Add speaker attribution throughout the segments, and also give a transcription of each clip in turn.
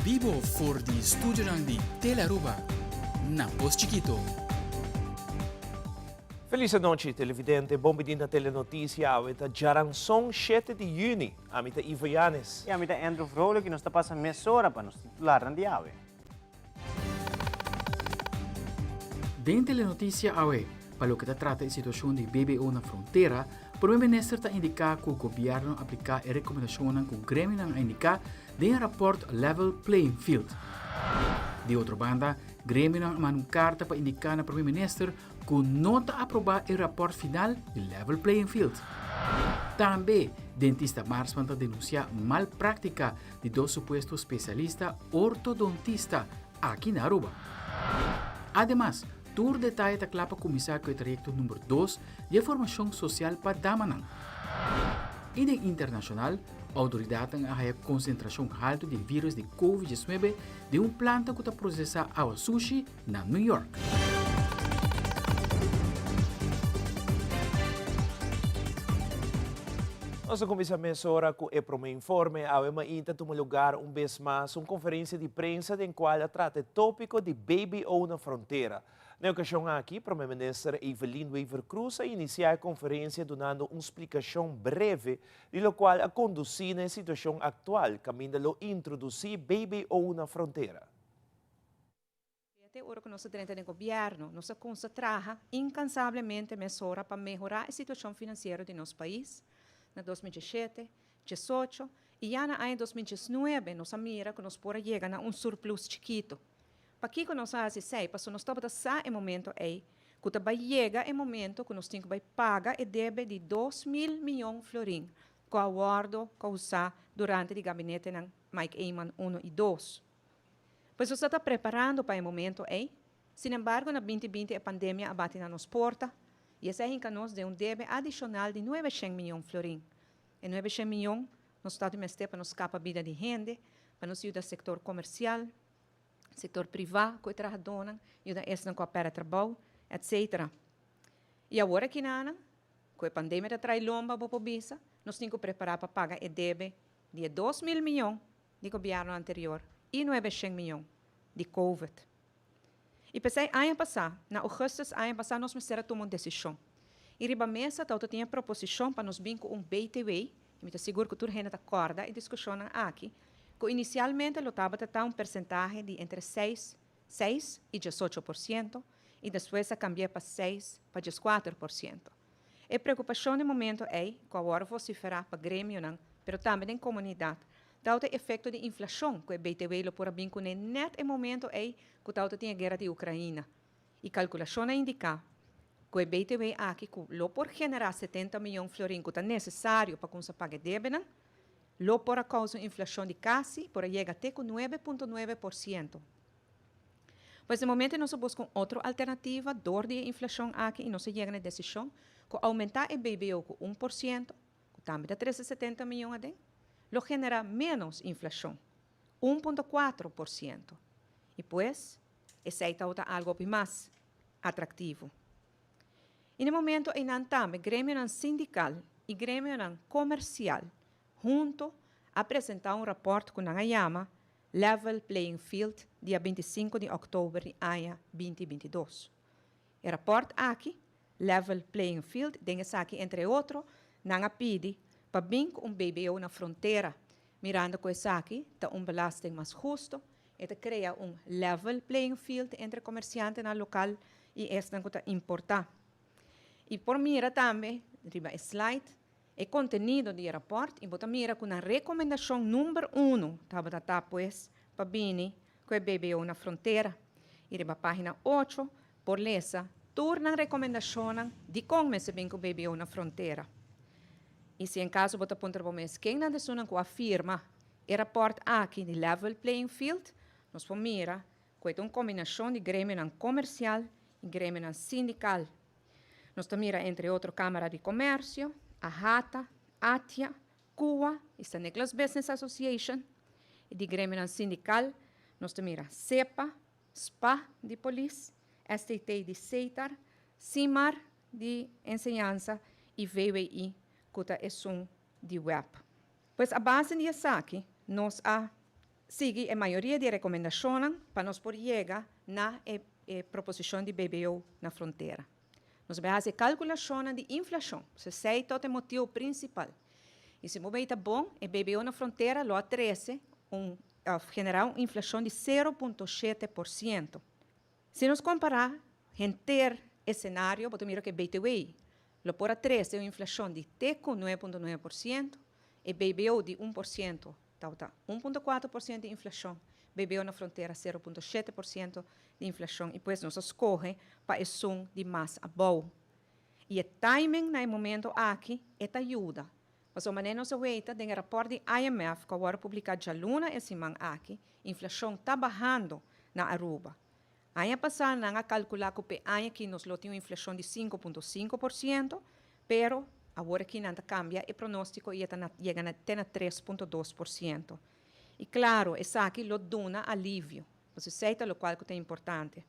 Speaker 1: bibo for di studionan di Telearuba na Pos Chikito.
Speaker 2: Feliz anochi televidente, bon bini na Telenoticia, awe ta djaranson shete di juni, ami ta Ivo Yanes.
Speaker 3: Y ami ta Andrew Vrolijk y nos ta pasa mesora pa nos titularnan di awe.
Speaker 1: Den Telenoticia awe, pa loke ta trata e situacion di BBO na frontera, Prome Minister ta indica cu Gobierno a aplica e recomendacionnan cu gremionan a indica den e raport Level Playing Field. Di otro banda, gremionan a manda un carta pa indica na Prome Minister cu no ta aproba e raport final di Level Playing Field. Tambe, dentista Marsman ta denuncia mal practica di dos supuesto spesialista ortodontista aki na Aruba. Ademas, tur detaye ta kla pa kuminsá ku e trayekto number dos di e formashon sosial pa damanan. I den internashonal, outoridatnan a haya konsentrashon haltu di vírus di Covid 19 den un planta ku ta prosesá awa sushi na New York.
Speaker 2: Nos a cuminsa mesora cu e prome informe. Awe mainta tuma lugar un bes mas un conferencia di prensa den cual a trata e topico di BBO na frontera. Na e ocasion aki, Prome Minister Evelyn Wever-Croes a inicia e conferencia dunando un splicacion breve di locual a conduci na e situacion actual caminda lo introduci BBO na frontera.
Speaker 4: Te ora ku nos a drenta den gobièrnu, nos a kumsa traha inkansablemente mesora pa mehorá e situashon finansiero di nos pais. Na 2017, 18 i ya na aña 2019 nos a mira ku nos por a yega na un surplus chikitu. Pakiko nos a hasi esei? Pasobra nos tabata sa e momento ei ku ta bai yega e momento ku nos tin ku bai paga e debe di 2000 miyon florin ku a wòrdu kousá durante di gabinetenan Mike Eman uno i dos. Pues nos ta ta preparando pa e momento ei. Sin embargo, na binti binti e pandemia a bati na nos porta i esei hinka nos den un debe adishonal di nuebe shen miyon florin. E nuebe shen miyon nos ta di mester pa nos skapa bida di hende, pa nos yuda sektor komersial, sektor privá ku e trahadónan, yuda esnan ku a pèrdè trabou, etcetera. I awor aki nan, ku e pandemia ta trai lomba bo por bisa, nos tin ku prepará pa paga e debe di e 2000 miyon di gobièrnu anterior i nuebe shen miyon di Covid. I p'esei aña pasá, na ougùstùs aña pasá nos mester a tuma un desishon. I riba mesa tabata tin e proposishon pa nos bin ku un BTW, i mi ta sigur ku tur hende ta kòrda e diskushonnan aki, ku inisialmente lo tabata ta un persentahe di entre seis, seis, i diesocho por siento, i despues a kambi'é pa seis pa dieskuater por siento. E preokupashon den momento ei, ku a wòrdu vosiferá pa gremionan, pero tambe den komunidat, tabata e efekto di inflashon ku e BTW lo por a bin kuné nèt e momento ei ku tabata tin e guera di Ukraina. I kalkulashon a indiká ku e BTW aki ku lo por generá 70 miyon florin ku ta nesesario pa kumsa paga e debenan, lo por a kousa un inflashon di kasi por a yega te ku 9.9%. Pues den momento nos a busca un otro alternativa door di e inflacion aki y nos a yega na e decision cu aumenta e BBO cu 1%, cu tambe ta trece 70 miyon aden, lo genera menos inflacion, 1.4%. Y pues, esey tabata algo hopi mas atractivo. Y na e momento eynan tambe gremionan sindical y gremionan comercial hunto a presenta un rapport cu nan a yama Level Playing Field dia 25 di òktober di aña 2022. E rapòrt aki, Level Playing Field, den esaki entre otro nan a pidi pa bin ku un BBO na frontera, mirando ku esaki ta un belasting mas husto, e ta krea un level playing field entre komersiantenan lokal i esnan ku ta importá. I por mira tambe riba e slide E kontenido di e rapòrt i bo ta mira ku nan rekomendashon number unu tabata ta pues pa bini ku e BBO na frontera. I riba página ocho por lesa tur nan rekomendashonnan dikon mester bin ku BBO na frontera. I si en kaso bo ta puntra bo mes ken nan ta esunnan ku a firma e rapòrt aki di Level Playing Field, nos por mira ku e ta un kombinashon di gremionan komersial i gremionan sindikal. Nos ta mira entre otro Cámara di Comercio, AHATA, ATIA, CUA y San Nicolas Business Association. Y di gremionan sindical nos ta mira SEPA, spa di polis, STT di SETAR, SIMAR di enseñansa y VWI cu ta esun di web. Pues a base di esaki nos a. sigui e mayoria di e rekomendashonnan pa nos por yega na e e proposishon di BBO na frontera. Nos bai hasi e kalkulashonnan di inflashon, so esei ta e motibu prinsipal. I si bo bai ta bon, e BBO na frontera lo a trese un òf generá un inflashon di 0.7%. Si nos kompará henter e senario, bo ta mira ku e BTW lo por a trese un inflashon di te ku 9.9%, e BBO di 1% tabata 1.4% di inflashon, BBO na frontera 0.7% di inflashon i pues nos a skohe pa esun di mas abou. I e timing na e momento aki e ta yuda. Pasobra manera nos a weta den e rapòrt di IMF ku a wòrdu publiká djaluna e siman aki, inflashon ta bahando na Aruba. Aña pasá nan a kalkulá ku p'e aña aki nos lo tin un inflashon di 5.5%, pero awor aki nan ta kambia e pronóstiko i e ta yega na te na 3.2%. I klaro, esaki lo duna alivio, pasobra esei ta lokual ku ta importante.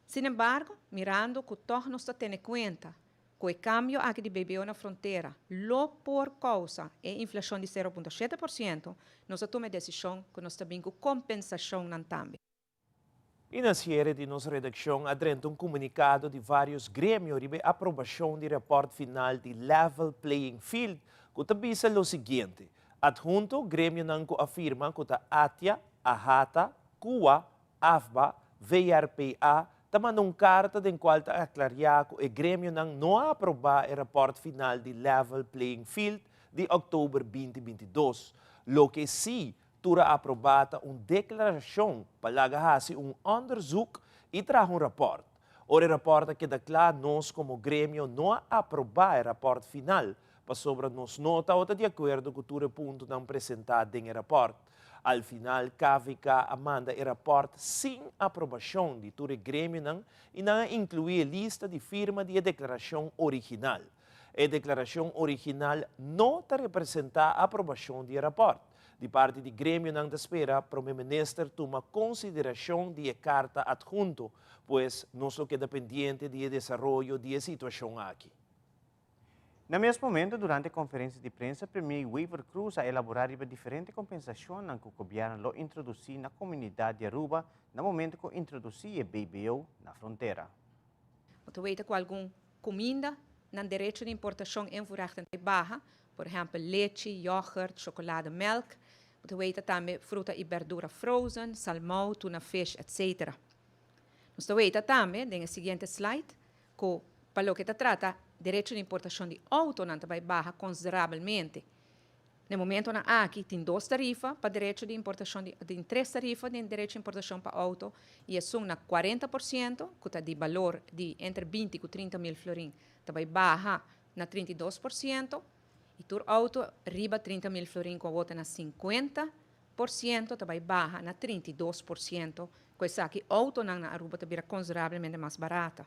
Speaker 4: Sin embargo, mirando ku tòg nos ta tene kuenta ku e kambio aki di BBO na frontera lo por kousa e inflashon di 0.7%, nos a tuma e desishon ku nos ta bin ku kompensashonnan tambe.
Speaker 2: I na siere di nos redakshon a drenta un komunikado di vários gremio riba e aprobashon di rapòrt final di Level Playing Field ku ta bisa lo siguiente, Adhunto gremionan ku a firma ku ta ATIA, AHATA, kua, AFBA, VRPA ta manda un karta den kual ta aklariá ku e gremionan no a aprobá e rapòrt final di Level Playing Field di òktober 2022. Loke sí tur a aprobá ta un deklarashon pa laga hasi un onderzoek i traha un rapòrt. Ora e rapòrt a keda kla nos komo gremio no a aprobá e rapòrt final pasobra nos no tabata di akuerdo ku tur e puntonan presentá den e rapòrt. Al final KVK a manda e rapòrt sin aprobashon di tur e gremionan i nan a inkluí e lista di firma di e deklarashon original. E deklarashon original no ta representá aprobashon di e rapòrt. Di parti di gremionan ta spera Prome Minister tuma konsiderashon di e karta adhunto, pues nos lo keda pendiente di e desaroyo di e situashon aki.
Speaker 3: Na mes momento durante konferensia di prensa Premier Wever Croes a elaborá riba diferente kompensashonnan ku gobièrnu lo introdusí na komunidat di Aruba na momento ku introdusí e BBO na frontera.
Speaker 4: Bo ta weta ku algun kuminda nan derecho di importashon invoerrechten ta baha, por ehèmpel lechi, yògùrt, shokolade, mèlk. Bo ta weta tambe fruta i bèrdura frozen, salmou, tuna fish, etc. Nos ta weta tambe den e siguiente slide ku pa loke ta trata derecho di importashon di outonan ta bai baha konsiderabelmente. Na e momentonan aki tin dos tarifa pa derecho di importashon di tin tres tarifa den derecho di importashon pa outo i esun na 40% ku ta di balor di entre 20 ku 30 mil florin ta bai baha na 32% i tur outo riba 30 mil florin ku awor ta na 50% ta bai baha na 32%. Ku esaki outonan na Aruba ta bira konsiderablemente mas barata.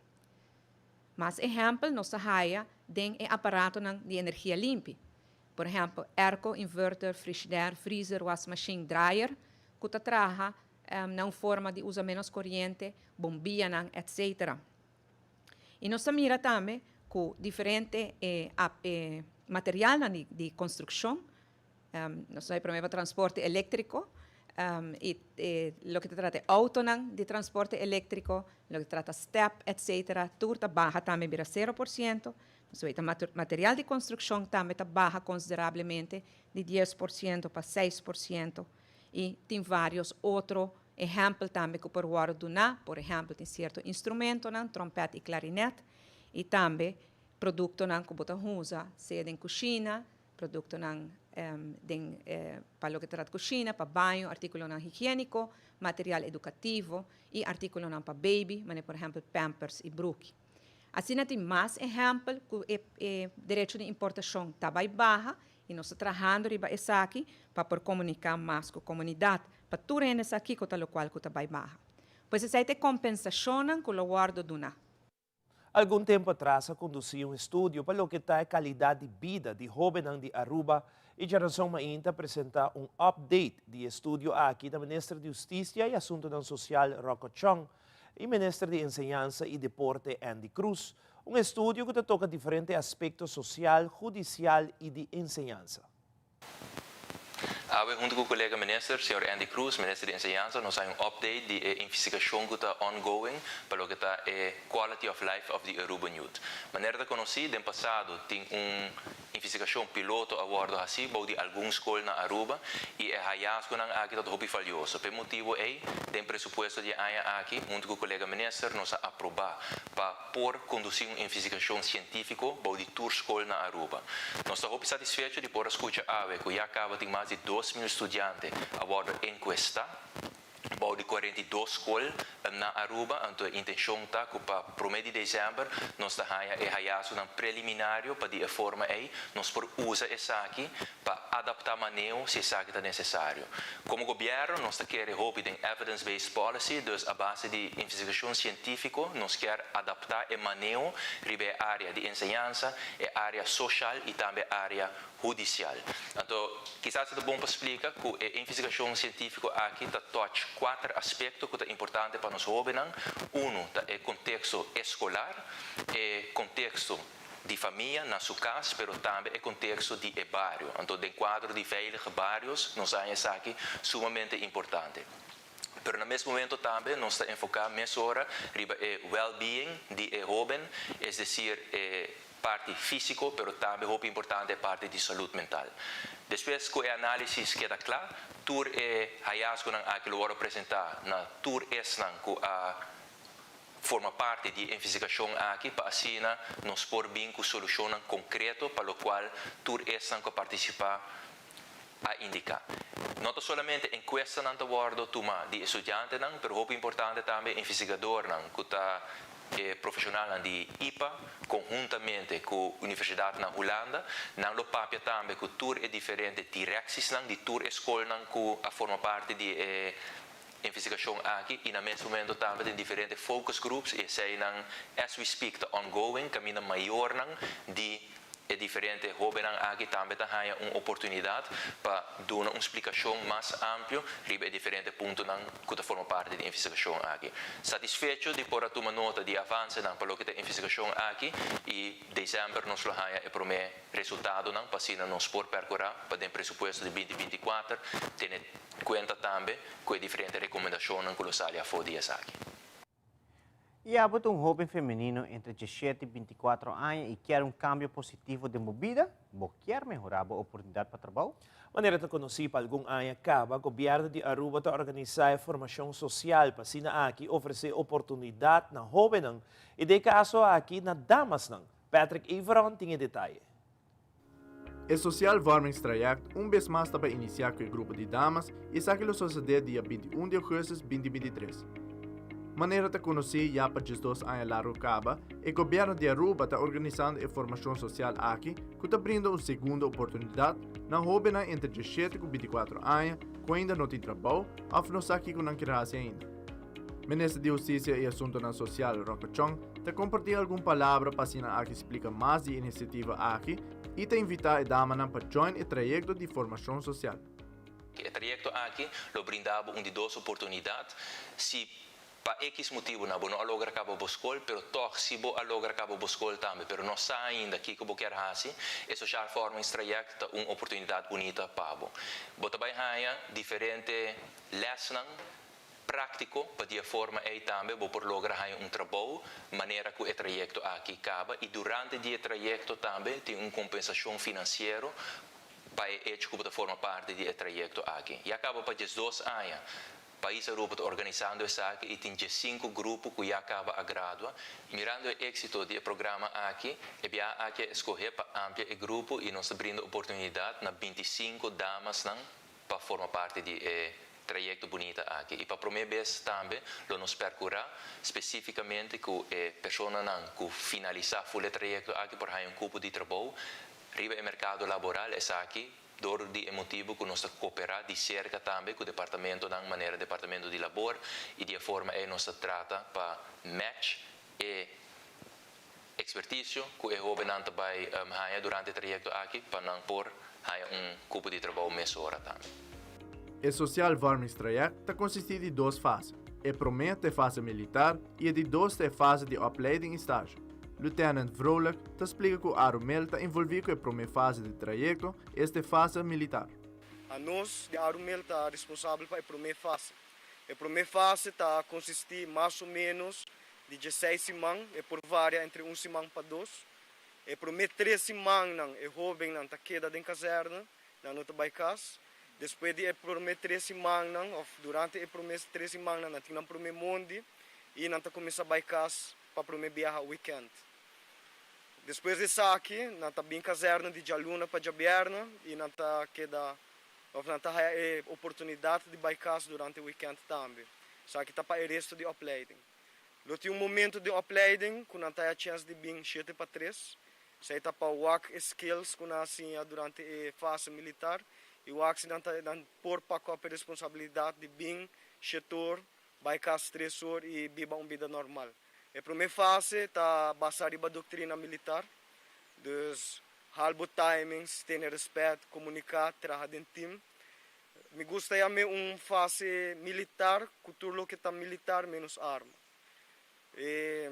Speaker 4: Mas ehèmpel nos ta haya den e aparatonan di energia limpi. Por ehèmpel, airco, inverter, frishider, freezer, wasmashin, dryer, ku ta traha na un forma di usa ménos koriente, bombianan, etcetera. I nos ta mira tambe ku diferente materialnan di konstrukshon, nos ta promé pa transporte eléktriko i loke ta trata e outonan di transporte eléktriko, loke ta trata stèp, etcetera, tur ta baha tambe bira 0%. Nos ta weta material di konstrukshon tambe ta baha konsiderablemente di 10% pa 6% i tin vários otro ehèmpel tambe ku por wòrdu duná, por ehèmpel tin sierto instrumentonan, tròmpèt i klarinèt, i tambe produktonan ku bo ta usa sea den kushina, produktonan den pa loke ta trata kushina, pa baño, artíkulonan higiéniko, material edukativo i artíkulonan pa baby, manera por ehèmpel pampers i bruki. Asina tin mas ehèmpel ku e e derecho di importashon ta bai baha i nos ta trahando riba esaki pa por komuniká mas ku komunidat pa tur hende sa kiko ta lokual ku ta bai baha. Pues esei ta e kompensashonnan ku lo wòrdu duná.
Speaker 2: Algun tempu atras a kondusí un estudio pa loke ta e kalidat di bida di hóbennan di Aruba i djarason mainta a presentá un update di e estudio aki na Minister di Hustisia i Asuntunan Sosial Rocco Chong i Minister di Enseñansa i Deporte Endy Croes. Un estudio ku ta toka diferente aspekto sosial, hudisial i di enseñansa.
Speaker 5: Awe hunto cu colega minister, señor Endy Croes, minister di Enseñansa, nos a un update di e investigacion cu ta ongoing pa loke ta e quality of life of the Aruban youth. Manera ta conoci, den pasado tin un investigacion piloto a wordo haci bou di algun scol na Aruba y e hallazgonan aki ta hopi valioso. P'e motibo ey, den presupuesto di aña aki, hunto cu colega minister, nos a aproba pa por conduci un investigacion cientifico bou di tur scol na Aruba. Nos ta hopi satisfecho di por scucha awe cu ya caba tin mas di 2000 studiante a wordo encuesta bou di 42 scol na Aruba. Anto intencion ta cu pa prome di december nos ta haya e hallazgonan preliminario pa di e forma ey nos por usa esaki pa adapta maneho si esaki ta necesario. Como gobierno nos ta kere hopi den evidence-based policy, dus a base di investigacion cientifico nos kier adapta e maneho riba area di enseñansa, e area social y tambe area hudicial. Anto, kisas ta bon pa splica cu e investigacion cientifico aki ta touch cuater aspecto cu ta importante pa nos hobennan. Uno, ta e contexto escolar, e contexto di famia na su cas, pero tambe e contexto di e bario. Anto, den cuadro di veilige barrios, nos ta aki sumamente importante. Pero na mes momento tambe nos ta enfoca mesora riba e well-being di e hoben, es decir, e parti fisico, pero tambe hopi importante e parti di salud mental. Despues cu e analisis keda cla, tur e hallazgonan aki lo presenta na tur esnan cu a forma parti di investigacion aki pa asina nos por bin cu solucion concreto pa locual tur esnan cu participa a indica. No solamente encuestanan ta wordo tuma di studiantenan, pero hopi importante tambe investigadornan, cu ta profesional di IPA, conhuntamente cu Universidad na Hulanda, nan lo papia tambe cu tur e diferente directies di tur scolnan cu a forma parti di investigacion aki y na mes momento tambe tin diferente focus groups y eseynan, as we speak, ta ongoing, caminda mayornan di e diferente hobennan aki tambe ta haya un oportunidad pa duna un splicacion mas amplio riba e diferente puntonan cu ta forma parti di e investigacion aki. Satisfecho di por a tuma nota di avancenan pa loke ta investigacion aki y december nos lo haya e prome resultadonan pa asina nos por percura pa den presupuesto di 2024 tene cuenta tambe cu e diferente recomendacionnan cu lo sali afo di esaki.
Speaker 3: Y abo ta un hoben femenino entre 17 y 24 aña y kier un cambio positivo den bida? Bo kier mehora e oportunidad pa trabou?
Speaker 2: Manera ta conoci pa algun aña caba, gobierno di Aruba ta organisa e formacion social pa asina aki ofrece oportunidad na hobennan y den caso aki na damasnan. Patrick Everon tin detaye.
Speaker 6: E Sociaal Vormingstraject un bes mas ta inicia cu e grupo di damas y esaki lo sucede dia 21 di augustus 2023. Manera ta conoci ya pa 12 aña largo caba, e gobierno di Aruba ta organisando e formacion social aki, cu ta brinda un segundo oportunidad na hobennan entre 17 y 24 aña cu ainda no tin trabou of no sa kico nan kier ainda. Minister di Husticia y Asuntonan Social, Rocco Chong, ta comparti algun palabra pa asina aki splica mas di e iniciativa aki y ta invita e damanan pa join e trayecto di formacion social.
Speaker 5: E trayecto aki lo brinda un di dos oportunidad. Si pa X motibo no no a logra caba bo scol, pero toch si bo a logra caba bo scol tambe, pero no sa ainda kico bo kier haci, e Sociaal Vormingstraject ta un oportunidad bunita pa bo. Bo ta bay haya diferente lesnan practico pa di forma ey tambe bo por logra haya un trabou manera cu e trayecto aki caba y durante e trayecto tambe tin un compensacion financiero pa e hecho cu bo ta forma parti di e trayecto aki. Ya caba pa 12 aña Pais Aruba ta organisando esaki y tin 5 grupo cu ya caba a gradua. Mirando e exito di e programa aki, e biaha aki a scoge pa amplia e grupo y nos ta brinda oportunidad na 25 damasnan pa forma parti di e trayecto bunita aki. Y pa prome bes tambe, lo nos percura specificamente cu e personanan cu finalisa full e trayecto aki por haya un cupo di trabou riba e mercado laboral. Esaki door di e motibo cu nos ta coopera di cerca tambe cu departamentonan manera departamento di labor y di forma ey nos ta trata pa match e experticio cu e hobennan ta bay haya durante e trayecto aki pa nan por haya un cupo di trabou mesora tambe.
Speaker 6: E Sociaal Vormingstraject ta consisti di dos fase. E prome ta e fase militar y e di dos ta e fase di opleiding y stage. Lieutenant Vrolijk ta splica cu Arumel ta envolvi cu e prome fase di trayecto, esta fase militar.
Speaker 7: Anos di Arumel ta responsabel pa e promé fase. E promé fase ta konsistí mas o ménos di dieseis siman, e por varia entre un siman pa dos. E promé tres simannan e hóbennan ta keda den kazèrne, nan no ta bai kas. Despues di e promé tres simannan òf durante e promé tres simannan nan tin nan promé mondi i nan ta kuminsá bai kas pa promé biaha wikènt. Despues di esaki nan ta bin kazèrne di djaluna pa djabièrnè i nan ta keda òf nan ta haya e oportunidat di bai kas durante wikènt tambe. Esaki ta pa e resto di opleiding. Lo tin un momento den opleiding ku nan ta haya chèns di bin shete pa tres. Esei ta pa wak e skills ku nan a siña durante e fase militar i wak si nan ta nan por pak op e responsabilidat di bin shetor, bai kas tres or i biba un bida normal. E promé fase ta basá riba doktrina militar, dus hal bo timings, tene rèspèt, komuniká, traha den tim. Mi gusta yam'é un fase militar ku tur loke ta militar ménos arma. E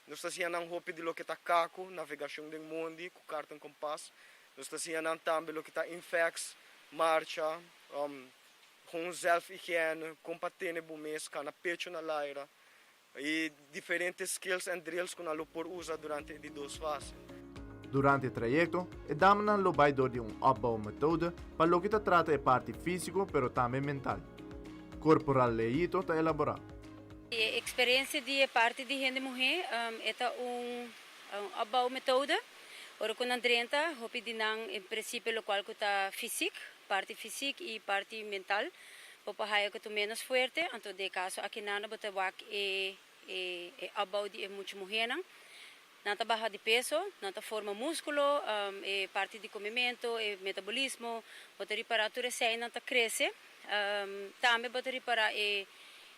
Speaker 7: nos ta siña nan hopi di loke ta kaku, navegashon den mondi ku karta en kompas. Nos ta siña nan tambe loke ta infèks, marcha, gewoon zelfhygiëne, kon pa tene bo mes, kana pecho na laira i diferente skills en drills ku nan lo por usa durante e di dos fase.
Speaker 6: Durante e trayekto, e damanan lo bai dor di un opbouwmethode pa loke ta trata e parti físiko pero tambe mental. Korporal Leito ta elaborá.
Speaker 8: E eksperensia di e parti di hende muhé e ta un opbouwmethode. Ora ku nan drenta, hopi di nan en prinsipio lokual ku ta físik, parti físik i parti mental, bo por haya ku ta ménos fuerte. Anto den e kaso akinan bo ta wak e e opbouw di e mucha muhénan. Nan ta baha di peso, nan ta forma múskulo, e parti di komementu, e metabolismo, bo ta ripará tur eseinan ta krese. Tambe bo ta ripará e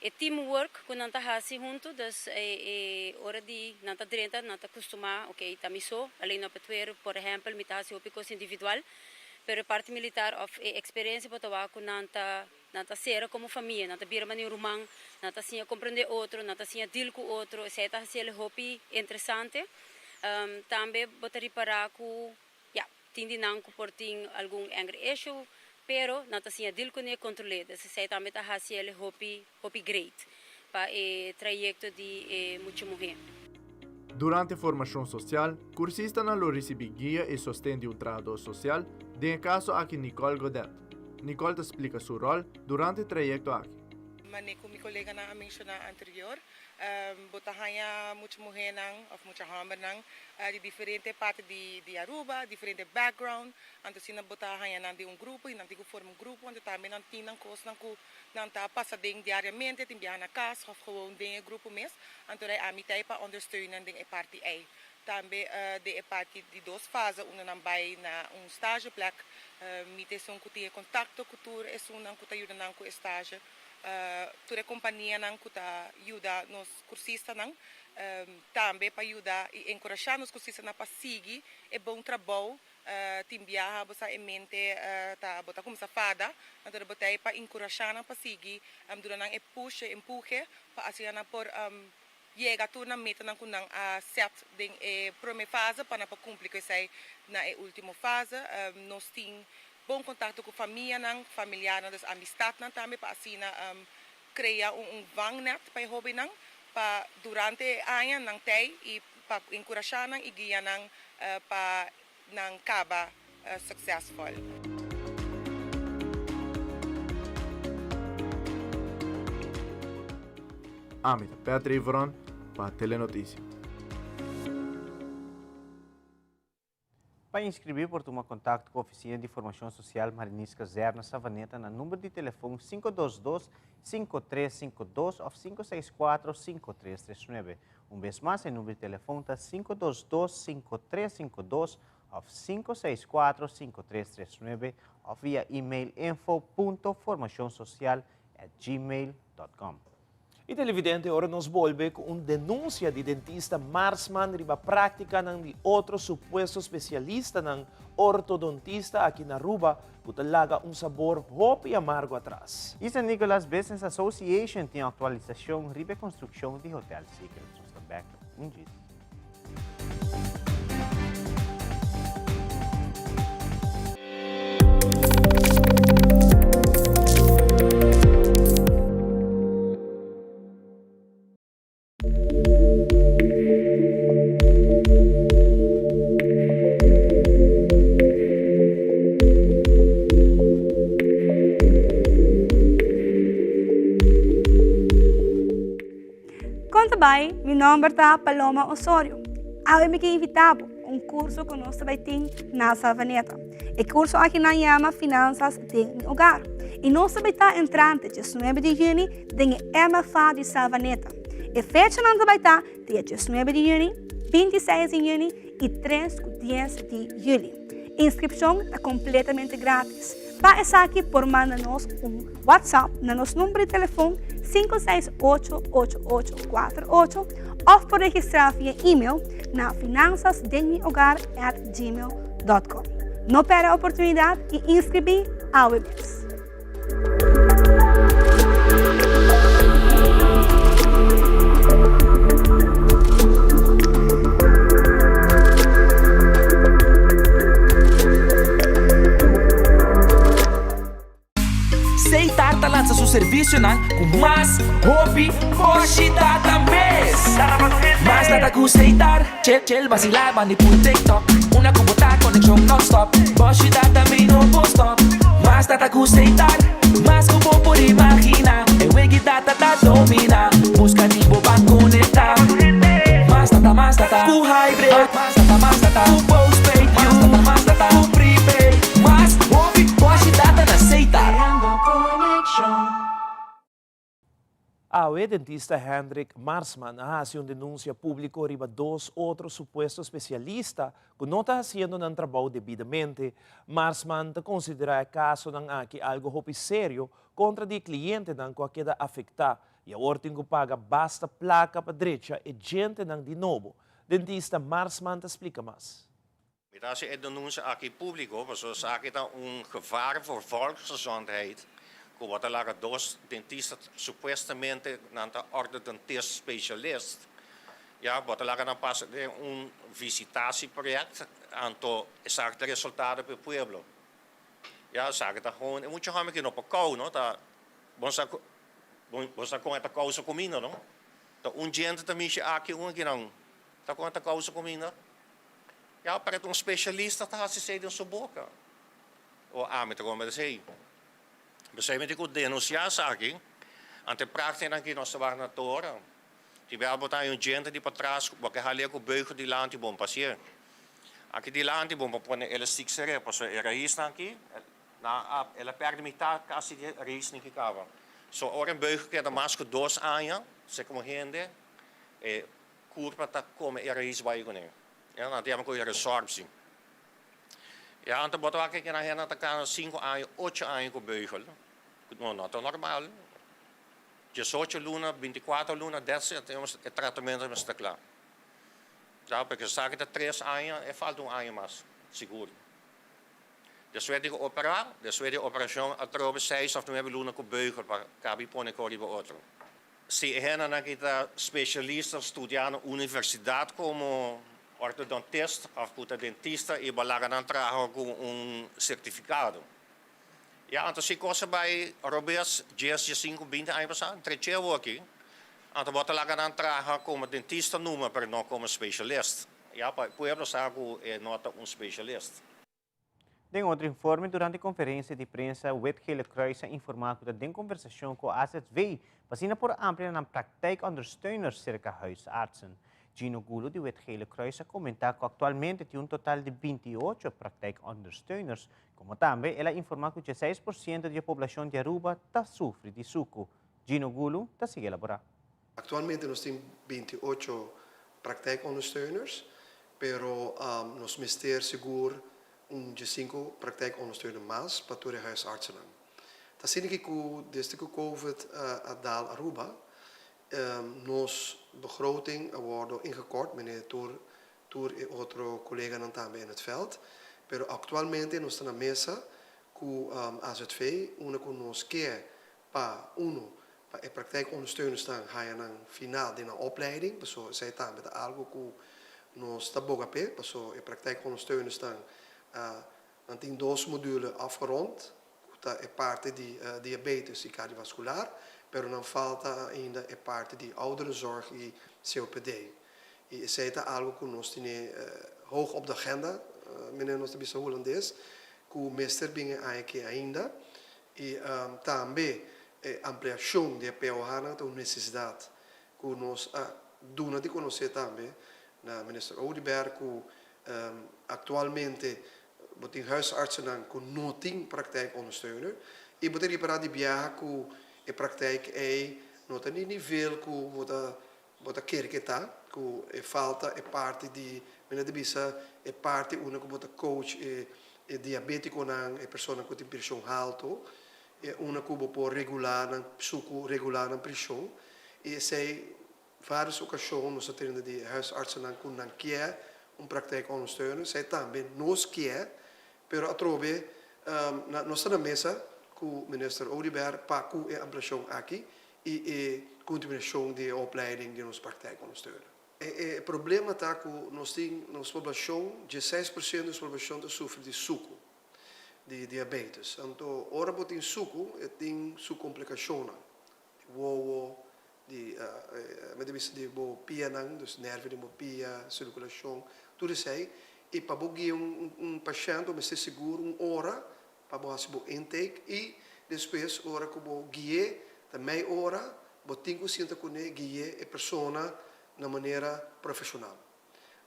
Speaker 8: e teamwork ku nan ta hasi huntu, dus e ora di nan ta drenta nan ta kustumá, ok, ta mi so, alei no pa tuer, por ehèmpel mi ta hasi hopi kos individual, pero e parti militar òf e eksperensia bo ta wak ku nan ta Nan ta sera komo famia, nan ta bira manera un ruman, nan ta siña komprendé otro, nan ta siña deal ku otro, esei ta hasi el hopi interesante. Tambe bo ta ripará ku, ya, tin di nan ku por tin algun anger issue, pero nan ta siña deal kuné, kontrol'é. Dus esei tambe ta hasi el hopi, hopi great pa e trayekto di e mucha muhé.
Speaker 6: Durante formashon sosial, kursistanan lo risibí guia i sosten di un trahadó sosial, den e kaso aki Nicole Godet. Nicole ta splika su ròl durante e trayekto aki.
Speaker 9: Manera ku mi koleganan a menshoná anterior, bo ta haña mucha muhénan òf mucha hòmbernan di diferente parti di Aruba, diferente background, anto asina bo ta haña nan den un grupo i nan tin ku forma un grupo, anto tambe nan tin nan kosnan ku nan ta pasa den diariamente, tin biaha na kas òf gewoon den e grupo mes, anto rei ami ta ei pa ondersteunen den e parti ei. Tambe den e parti di dos fase unda nan bai na un stageplek, mi ta esun ku tin e kontakto ku tur esunnan ku ta yuda nan ku e stage, tur e kompanianan ku ta yuda nos kursistanan, tambe pa yuda i enkurashá nos kursistanan pa sigui e bon trabou. Tin biaha bo sa e mente ta bo ta kuminsá fada, anto bo ta ei pa enkurashá nan pa sigui, duna nan e push, e empuhe pa asina nan por Yega tur nan metanan ku nan a set den e prome fase pa nan por kumpli ku esei na e ultimo fase. Nos tin bon kontakto ku famianan, familiarnan, dus amistatnan tambe pa asina krea un vangnet pa e hobennan pa durante e aña nan tei i pa enkurashá nan i guia nan pa nan kaba suksesvol.
Speaker 6: Ami ta Patrick Veron pa Telenoticia.
Speaker 3: Pa inscribi por tuma contacto cu Oficina di Formacion Social Mariniers Kazerne Savaneta na number di telefon 522 5352 of 564 5339. Un bes mas e number di telefon ta 522 5352 of 564 5339 of via email info punto formacionsocial at gmail dot com.
Speaker 2: Y televidente ora nos bolbe cu un denuncia di dentista Marsman riba practicanan di otro supuesto specialistanan ortodontista aki na Aruba cu ta laga un sabor hopi amargo atras.
Speaker 3: Y San Nicolas Business Association tin actualisacion riba e construccion di Hotel Secrets. Nos ta bek un djis.
Speaker 10: bai? Mi nòmber ta Paloma Osorio. Awe mi ke invitá bo un kurso ku nos ta bai tin na Savaneta. E kurso aki nan yama Finanzas den mi Hogar i nos ta bai ta entrante diesnuebe di yüni den e MFA di Savaneta. E fechanan ta bai ta dia diesnuebe di yüni, bintiseis di yüni i tres ku dies di yüli. Inskripshon ta kompletamente gratis. Pa esaki por manda nos un WhatsApp na nos number di telefon 5688848 òf por registrá via email na finansasdenmihogar@gmail.com. No pèrdè oportunidat i inskribí awe mes.
Speaker 11: Seitar ta lansa su servisionan ku mas hopi boshi data mes. Mas data ku Seitar, chel chel basilá bandi pul TikTok. Una ku bo ta konekshon nonstop, boshi data mi no por stop. Mas data ku Seitar, mas ku bo por imaginá. E wegi data ta dominá, buska di bo ban konektá. Mas data, mas data ku hybrid. Mas data, mas data ku postpaid. Mas data, mas data ku prepaid. Mas hopi boshi data na Seitar.
Speaker 2: Awe dentista Hendrik Marsman a hasi un denunsia públiko riba dos otro supuesto spesialista ku no ta hasiendo nan trabou debidamente. Marsman ta konsiderá e kasonan aki algu hopi serio kontra di e klientenan ku a keda afektá i awor tin ku paga basta plaka pa drecha e djentenan di nobo. Dentista Marsman ta splika mas.
Speaker 12: Mi ta hasi e denunsia aki públiko pasobra esaki ta un gevaar voor volksgezondheid ku bo ta laga dos dentista supuestamente nan ta orthodontist specialist ya bo ta laga nan pasa den un visitatieproject anto esaki ta resultado pa e pueblo ya esaki ta gewoon e mucha hòmber ki no por kou no ta bo sa bo sa kon e ta kousa kuminda no ta un djente ta mishi aki un akinan ta kon e ta kousa kuminda. Ya pero ta un specialista ta haci esey den su boca. O ami ta come esey. Pesey mi tin cu denuncia esaki ante practicanan ki nos ta wak na tora. Tin bel bo ta hay un djente di patras bo ke halia cu beugel dilanti bon pasie. Aki dilanti bon pa pone elastiek sere pasobra e raisnan aki nan a el a perde mitad casi di e raisnan ki caba. So ora e beugel keda mas cu dos aña se como hende e Kurpa ta kome e rais bai kuné. Ya nan ta yama ku e resorptie. Ya anto bo ta wak ke nan hende ta kana sinku aña, ocho aña ku beugel. No, no ta normal. Diesocho luna, binti kuater luna, that's it, e tratamentu mester ta kla. Ya, pasobra esaki ta tres aña, e falta un aña mas, sigur. Despues di ku operá, despues di operashon atrobe seis òf nuebe luna ku beugel pa kabi pone kor riba otro. Si e hendenan ki ta specialista studia na universidad como orthodontist of cu ta dentista y bo laga nan traha cu un certificado. Ya, anto si cos a bay robes dies, diescinco, binti aña pasa, treche awor aki, anto bo ta laga nan traha como dentista numa pero no como specialist. Ya, pa e pueblo sa cu e no ta un specialist.
Speaker 3: Den otro informe, durante konferensia di prensa Wit Gele Kruis a informá ku ta den konversashon ku AZV pa asina por amplia nan praktijkondersteuners serka huisartsen. Gino Gulo di Wit Gele Kruis a komentá ku aktualmente tin un total di 28 praktijkondersteuners, komo tambe el a informá ku dieseis por siento di e poblashon di Aruba ta sufri di suku. Gino Gulo ta sigui elaborá.
Speaker 13: Aktualmente nos tin 28 praktijkondersteuners, Pero nos mester sigur un diesinco praktijkondersteuner mas pa tur e huisartsennan. Ta asina ki ku desde ku Covid a dal Aruba, nos begroting a wordo ingekort, meneer tur tur e otro koleganan tambe in het veld. Pero aktualmente nos ta na mesa ku AZV unda ku nos ke pa uno pa e praktijkondersteunersnan haya nan final den nan opleiding, pasobra esei tambe ta algo ku nos ta boga p'e, pasobra e praktijkondersteunersnan nan tin dos module afgerond, ku ta e parti di diabetes i kardiovaskular, pero nan falta ainda e parti di ouderenzorg i COPD. I esei ta algo ku nos tene hoog op de agenda, meneer nos ta bisa hulandes, ku mester bin e aña aki ainda. I tambe e ampliashon di e POH-nan ta un nesesidat ku nos a. duna di konosé tambe na Minister Oduber ku aktualmente bo tin huisartsennan ku no tin praktijkondersteuner i bo ta ripará di biaha ku e praktijk ei no ta di nivel ku bo ta bo ta kere ke ta, ku e falta e parti di mi na ta bisa e parti unda ku bo ta coach e e diabetikonan, e personanan ku tin preshon halto, e unda ku bo por regulá nan suku, regulá nan preshon i esei Varios ocasion nos a tende di huisartsennan cu nan kier un praktijkondersteuner, esey tambe nos kier, pero atrobe nos ta na mesa cu Minister Oduber pa cu e ampliacion aki y e continuacion di e opleiding di nos praktijkondersteuner. E problema ta cu nos tin nos poblacion, 16% di nos poblacion ta sufri di sucu, di diabetes. Anto ora bo tin sucu e tin su complicacionnan, di wowo, di mi ta bisa di bo pianan, dus nervio den bo pia, circulacion, tur esey. Y pa bo guia un pashent bo mester sigur un ora pa bo haci bo intake y despues ora cu bo gui'e ta mei ora bo tin cu sinta cune gui'e e persona na manera profesional.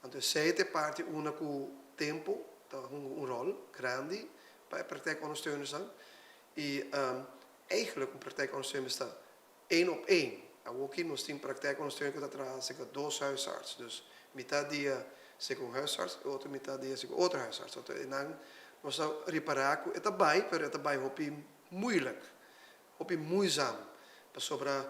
Speaker 13: Anto esey ta e parti unda cu tempo ta hunga un rol grandi pa e praktijk ondersteunersnan y Eigenlijk un praktijkondersteuner ta één op één. Awoki nos tin praktijkondersteuner ku ta traha serka dos huisarts. Dus mitad dia serka un huisarts e otro mitad dia serka otro huisarts. Anto einan nos a ripará ku e ta bai pero e ta bai hopi moeilijk, hopi moeizaam. Pasobra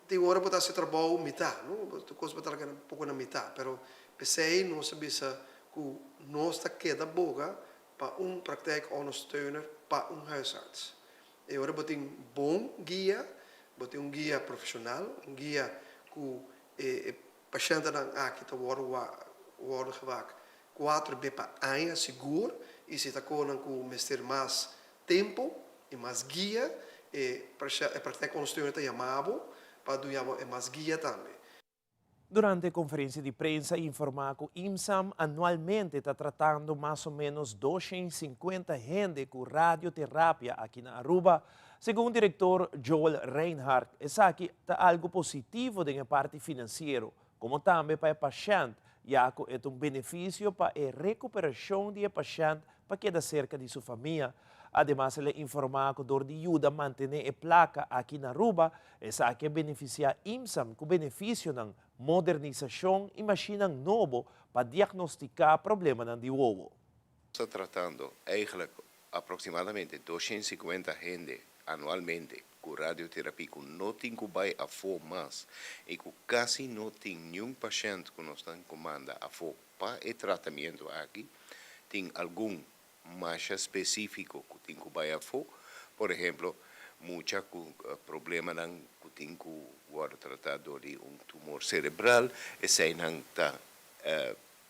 Speaker 13: tin ora bo ta hasi trabou mitad, no? Tur kos bo ta laga poko na mitad. Pero p'esei nos a bisa ku nos ta keda boga Pa un praktijkondersteuner pa un huisarts. E ora bo tin bon guia, bo tin un guia profesional, un guia ku e pashentenan aki ta wòrdu wòrdu gewak kuater be pa aña sigur i si ta konan ku mester mas tempu i mas guia e praktijkondersteuner ta yama bo pa duña bo e mas guia tambe.
Speaker 2: Durante konferensia di prensa a informá ku IMSAM anualmente ta tratando mas o ménos 250 hende ku radioterapia aki na Aruba. Segun direktor Joel Reinhart esaki ta algu positivo den e parti finansiero, komo tambe pa e pashènt, ya ku e ta un benefisio pa e rekuperashon di e pashènt pa keda serka di su famia. Ademas el a informá ku dor di yuda mantené e plaka aki na Aruba, esaki a benefisiá IMSAM ku benefisionan, modernisashon i mashinnan nobo pa diagnostiká problemanan di wowo.
Speaker 14: Nos ta tratando eigenlijk aproximadamente 250 hende anualmente ku radioterapie ku no tin ku bai afó mas i ku kasi no tin niun pashènt ku nos ta manda afó pa e tratamiento aki. Tin algun masha spesífiko ku tin ku bai afó, por ehemplo, mucha ku problemanan ku tin ku wòrdu tratá dor di un tumor serebral, eseinan ta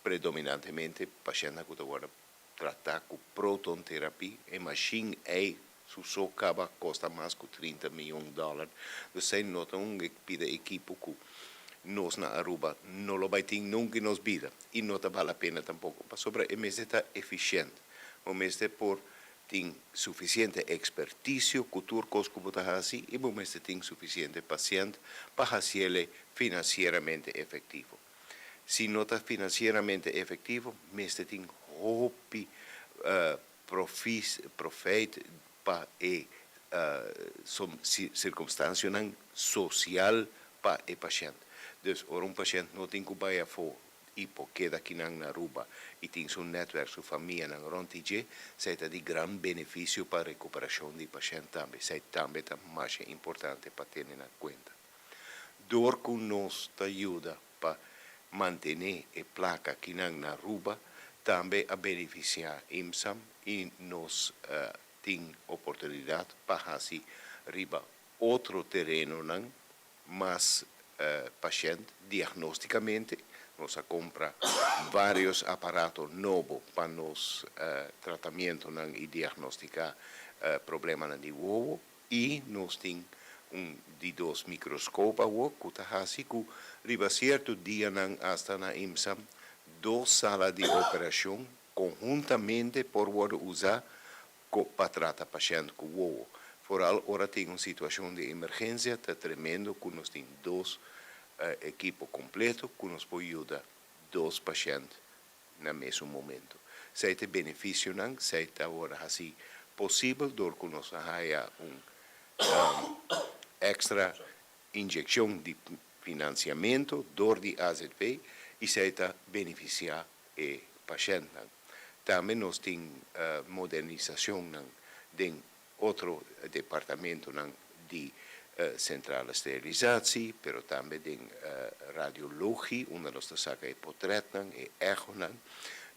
Speaker 14: predominantemente pashèntnan ku ta wòrdu tratá ku protonterapie. E mashin ei su so kaba kosta mas ku 30 mion dòler. Dus esei no ta un pida ekipo ku nos na Aruba no lo bai tin nunka den nos bida i no ta bal la pena tampoko pasobra e mester ta efishent. Bo mester por tin sufisiente ekspertisio ku tur kos ku bo ta hasi i bo mester tin sufisiente pasient pa hasiele finansieramente efektivo. Si no ta finansieramente efektivo mester tin hopi profijt pa e sirkunstansianan sosial pa e pashènt. Dus ora un pashènt no tin ku bai afó i por keda akinan na Aruba i tin su nètwèrk, su famianan rònt di dje, esei ta di gran benefisio pa rekuperashon di pashènt tambe. Esei tambe ta masha importante pa tene na kuenta. Dor ku nos ta yuda pa mantené e plaka akinan na Aruba, tambe a benefisiá IMSAM i nos tin oportunidat pa hasi riba otro terenonan mas pashènt diagnóstikamente. Nos a kumpra vários aparato nobo pa nos tratamientonan i diagnostiká problemanan di wowo i nos tin un di dos mikroskop awor ku ta hasi ku riba sierto dianan asta na IMSAM dos sala di operashon konhuntamente por wòrdu usá pa trata pashènt ku wowo. Foral ora tin un situashon di emergensia ta tremendo ku nos tin dos. ekipo kompleto ku nos por yuda dos pashènt na mesun momento. Esei ta e benefisionan, esei ta awor hasi posibel dor ku nos a haya un èkstra inyekshon di finansiamentu dor di azv i esei ta benefisiá e pashèntnan. Tambe nos tin modernisashonnan den otro departamentonan di centrale sterilisatie, pero tambe den radiologie, unda nos ta saca e potretnan, e echonan.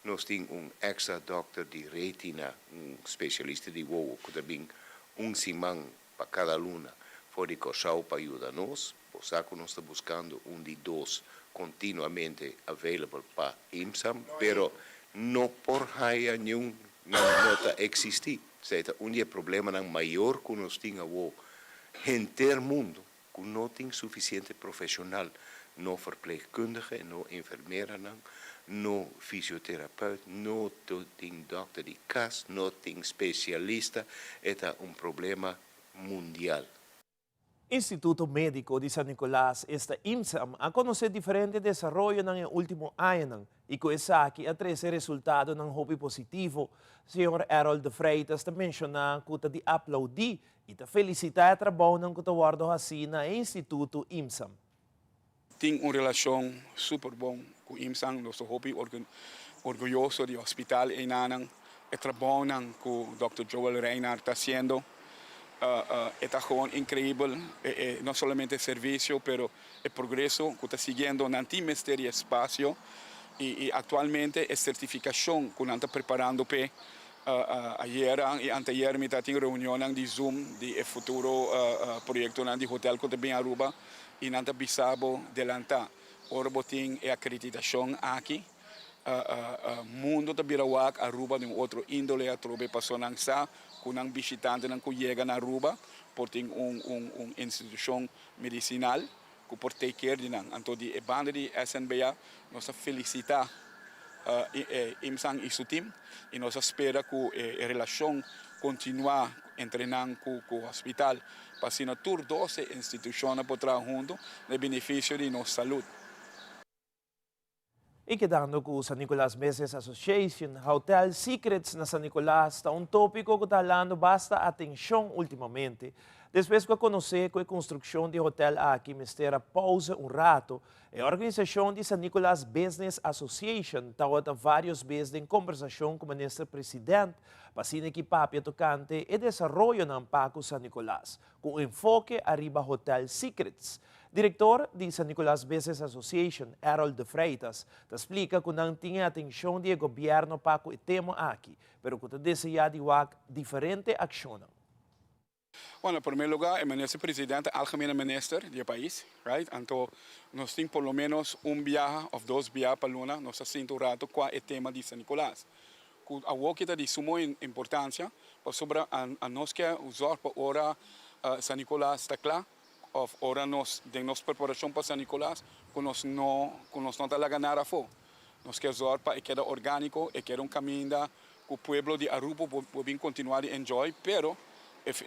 Speaker 14: Nos tin un extra dokter di retina, un specialista di wowo cu ta bin un siman pa cada luna for di Corsou pa yuda nos. Bo sa cu nos ta buscando un di dos continuamente available pa IMSAM, pero no por haya niun, nan no ta existi. Esei ta un di e problemanan mayor ku nos tin awo henter mundu, ku no tin sufisiente profeshonal, no verpleegkundige, no enfermeranan, no fisioterapeut, no tin dòkter di kas, no tin spesialista. E ta un problema mundial.
Speaker 2: Instituto Medico di San Nicolas, esta IMSAM, a conoce diferente desaroyonan e ultimo añanan y cu esaki a trece resultadonan hopi positivo. Señor Errol de Freitas ta menciona cu ta di aplaudi y ta felicita e trabounan cu ta wordo haci na e instituto IMSAM.
Speaker 15: Tin un relacion super bon cu IMSAM, nos ta hopi orguyoso di hospital einanan, e trabounan cu Dòkter Joel Reinhard ta haciendo e ta gewoon increibel, no solamente e servicio pero e progreso cu ta siguiendo, nan tin mester di espacio y actualmente e certificacion cu nan ta preparando p'e. Ayera y anteayer mi ta tin reunionnan di Zoom di e futuro proyectonan di hotel cu ta bin Aruba y nan ta bisa bo delanta ora bo tin e acreditacion aki mundo ta bira wak Aruba den otro indole atrobe paso nan sa cu nan bishitantenan cu yega na Aruba por tin un un institucion medicinal cu por take care di nan. Anto di e banda di SNBA nos ta felicita IMSAN y su team y nos ta spera cu e relacion continua entre nan cu hospital pa asina tur 12 institucionnan por traha hunto na e beneficio di nos salud.
Speaker 2: Y kedando cu San Nicolas Business Association, Hotel Secrets na San Nicolas ta un topico cu ta halando basta atencion ultimamente. Despues cu a conoce cu e construccion di hotel aki mester a pauze un rato, e organisacion di San Nicolas Business Association tawata varios bes den combersacion cu Minister President pa asina ki papia tocante e desaroyonan pa cu San Nicolas, cu un enfoke ariba Hotel Secrets. Direktor di San Nicolas Business Association, Errol de Freitas, ta splika ku nan tin e atenshon di e gobièrnu pa ku e tema aki, pero ku ta deseá di wak diferente akshonnan.
Speaker 15: Bueno, na promé lugá e minister presidente ta algemene minister di e pais, right? Anto nos tin por lo menos un biaha òf dos biaha pa luna nos ta sinta un rato kua e tema di San Nicolas. Ku awoki ta di sumo importansia pasobra a nos ke zòrg pa ora San Nicolas ta kla, of ora nos den nos preparashon pa San Nicolas ku nos no ku nos no ta laga nada afó. Nos ke zòrg pa e keda orgániko, e keda un kaminda ku pueblo di Aruba por bin kontinuá di enjoy, pero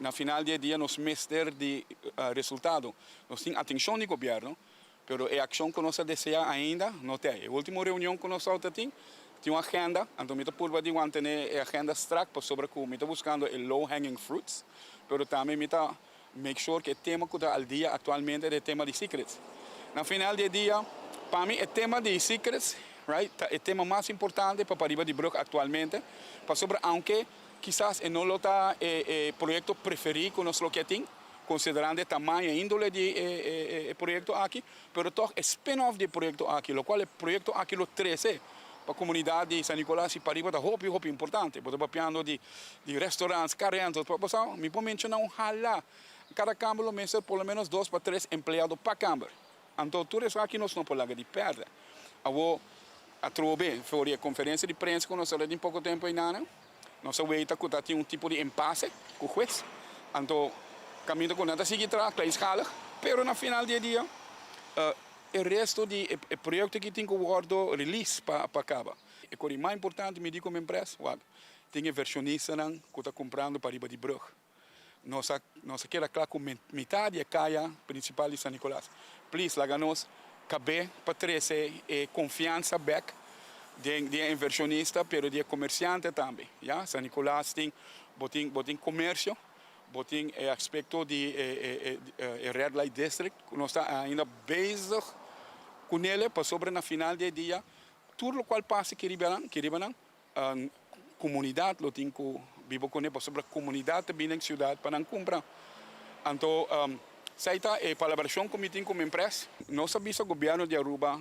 Speaker 15: na final di e dia nos mester di resultado. Nos tin atenshon di gobièrnu, pero e akshon ku nos a deseá ainda no ta ei. E último reunion ku nos tabata tin, tin un agenda, anto mi ta purba di mantené e agenda strak pasobra ku mi ta buskando e low hanging fruits, pero tambe mi ta Make sure ku e tema ku ta al dia aktualmente ta e tema di secrets. Na final di e dia, pa mi e tema di secrets, right, ta e tema mas importante pa pariba di brug aktualmente, pasobra aunke kisas e no lo ta e e proyekto preferí ku nos lo ke tin, konsiderando e tamaño e índole di e e proyekto aki, pero tòg e spin-off di e proyekto aki, lokual e proyekto aki lo trese pa komunidat di San Nicolas i pariba ta hopi hopi importante. Bo ta papiando di di restaurants, car rentals, bo sa mi por menciona un hala, cada kamber lo mester por lo menos dos pa tres empleado pa kamber. Anto tur esaki nos no por laga di perde. Awo atrobe for di e conferencia di prensa cu nos a den poco tempo eynana, nos a weita cu ta tin un tipo di impasse cu huez. Anto caminda cu nan ta sigui traha kleinschalig, pero na final di e dia e resto di e proyecto aki tin cu wordo release pa caba. E cos di mas importante mi di como empresa, wak, Tin e versionistanan ku ta kumprando pariba di brug. Nos a nos a keda kla ku mitad di e kaya prinsipal di San Nicolas. Please laga nos Kab'é pa trese e konfiansa bèk den di e invershonista pero di e komersiante tambe, ya. San Nicolas tin, bo tin bo tin komersio, bo tin e aspekto di e e red light district ku nos ta ainda bezig kunele pasobra na final di e dia tur lokual pasa kiriba nan kiriba nan Comunidad lo tin cu biba cune pasobra comunidad ta bini den ciudad pa nan cumpra. Anto esey ta e palabracion cu mi tin cu Minpres. Nos a bisa gobierno di Aruba,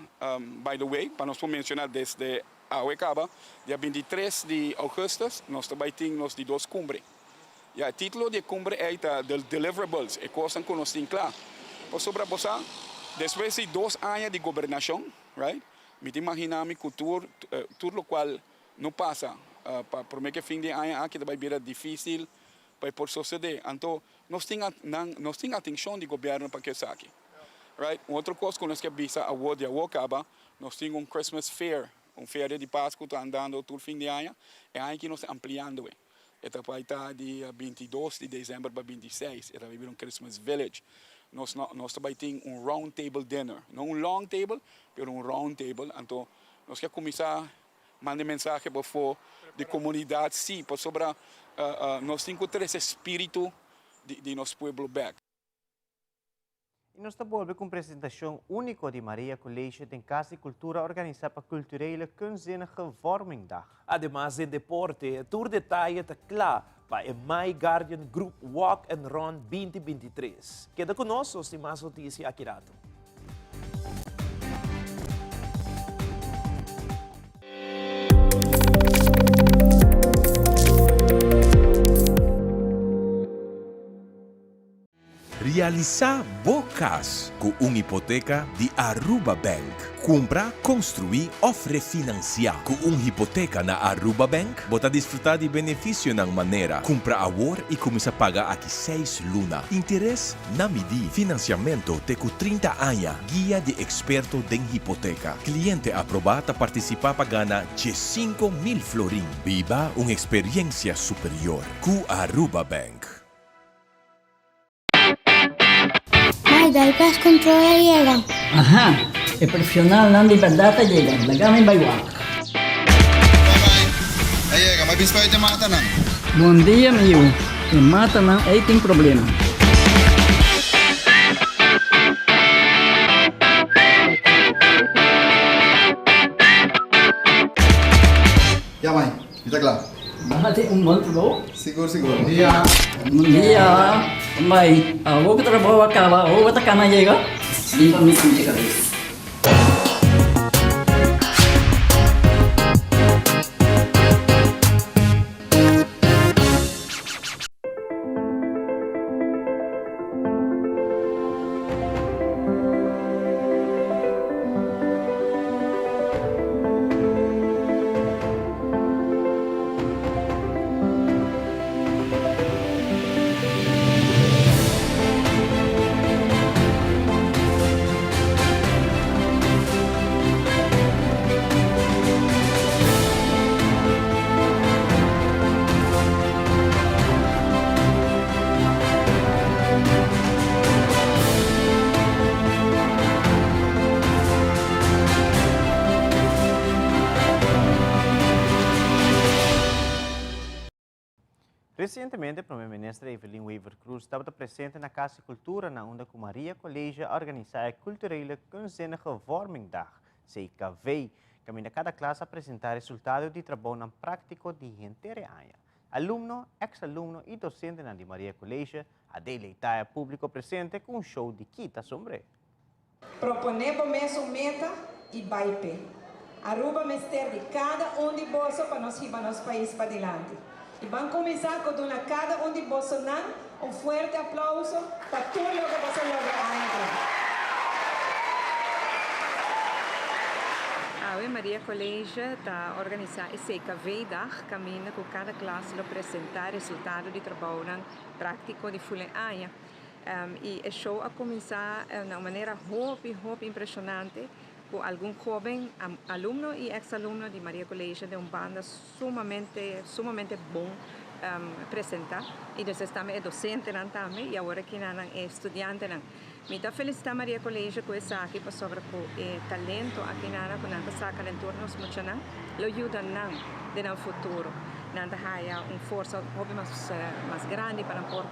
Speaker 15: by the way, pa nos por menciona desde awe caba, dia 23 di augustus nos ta bay tin nos di dos cumbre. Ya, e titulo di e cumbre ey ta The Deliverables, e cosnan cu nos tin cla. Pasobra bo sa, despues di dos aña di gobernacion, right, Mi ta imagina mi cu tur tur locual no pasa pa prome cu e fin di e aña aki ta bay bira dificil pa e por socede. Anto nos tin nan nos tin atencion di gobierno pa cu esaki. Right? Un otro cos cu nos ke bisa awo di awo caba, nos tin un Christmas fair, un feria di Pascu ta andando tur fin di aña, e aña aki nos ta ampliando e. E ta bai ta di 22 di december pa 26, e ta bai bira un Christmas village. Nos nos ta bai tin un round table dinner, no un long table, pero un round table. Anto nos ke kuminsá manda e mensahe pafó di komunidat, sí, pasobra nos tin ku trese spiritu di nos pueblo bèk.
Speaker 3: I nos ta bolbe ku un presentashon úniko di Maria College den Kas di Kultura organisá pa Culturele Kunstzinnige Vormingdag.
Speaker 2: Ademas den deporte, tur detaye ta kla pa e My Guardian Group Walk and Run 2023. Keda ku nos, nos tin mas notisia aki rato.
Speaker 16: Realisá bo kas ku un hipoteka di Aruba Bank. Kumpra, konstruí òf refinansiá. Ku un hipoteka na Aruba Bank, bo ta disfrutá di benefisionan manera, kumpra awor i kuminsá paga aki seis luna, interes na midí, finansiamentu te ku 30 aña, guia di eksperto den hipoteka. Kliente aprobá ta partisipá pa gana 15,000 florin. Biba un eksperiensia superior ku Aruba Bank.
Speaker 17: Mai, dal pest control a yega.
Speaker 18: Aha, e profesionalnan di berdad a yega. Laga mi bai wak.
Speaker 19: Bye bye. A yega, mai bin spuit e matanan.
Speaker 18: Bon dia mi yu. E matanan ei tin problema.
Speaker 19: Ya mai, mi ta kla.
Speaker 18: Nan a tin un bon trabou?
Speaker 19: Sigur, sigur. Bon dia.
Speaker 18: Bon dia. Mai, awor ku trabou a kaba, awor bo ta kana yega? Limpa mi pinche kabes.
Speaker 3: Recientemente Prome Minister Evelyn Wever-Croes tabata presente na Cas di Cultura na unda cu Maria College a organisa e Culturele Kunstzinnige Vormingdag, CKV, caminda cada klas a presenta resultado di trabounan practico di henter e aña. Alumno, ex-alumno y docentenan di Maria College a deleita e publico presente cu un show di kita sombre.
Speaker 20: Proponé bo mes un meta y bai p'e. Aruba mester di cada un di boso pa nos hiba nos pais padilanti. Y ban cuminsa cu duna cada un di bosonan un fuerte aplauso pa tur loke boso logra aña atras.
Speaker 4: Awe Maria College ta organisa e CKV-dag caminda cu cada klas lo presenta resultado di trabounan practico di ful e aña. Y e show a cuminsa na un manera hopi hopi impresionante cu algun hoben alumno y ex alumno di Maria College den un banda sumamente sumamente bon.
Speaker 20: presenta y despues tambe e docentenan tambe y awor aki nan e studiantenan. Mi ta felicita Maria College cu esaki pasobra cu e talento aki nan cu nan ta saca den tur nos muchanan lo yuda nan den nan futuro. Nan ta haya un forsa hopi mas mas grandi pa nan por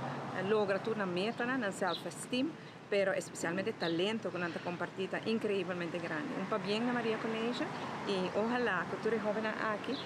Speaker 20: logra tur nan metanan, nan self esteem, pero especialmente e talento cu nan ta comparti ta increiblemente grandi. Un pabien na Maria College y ohala cu tur e hobennan aki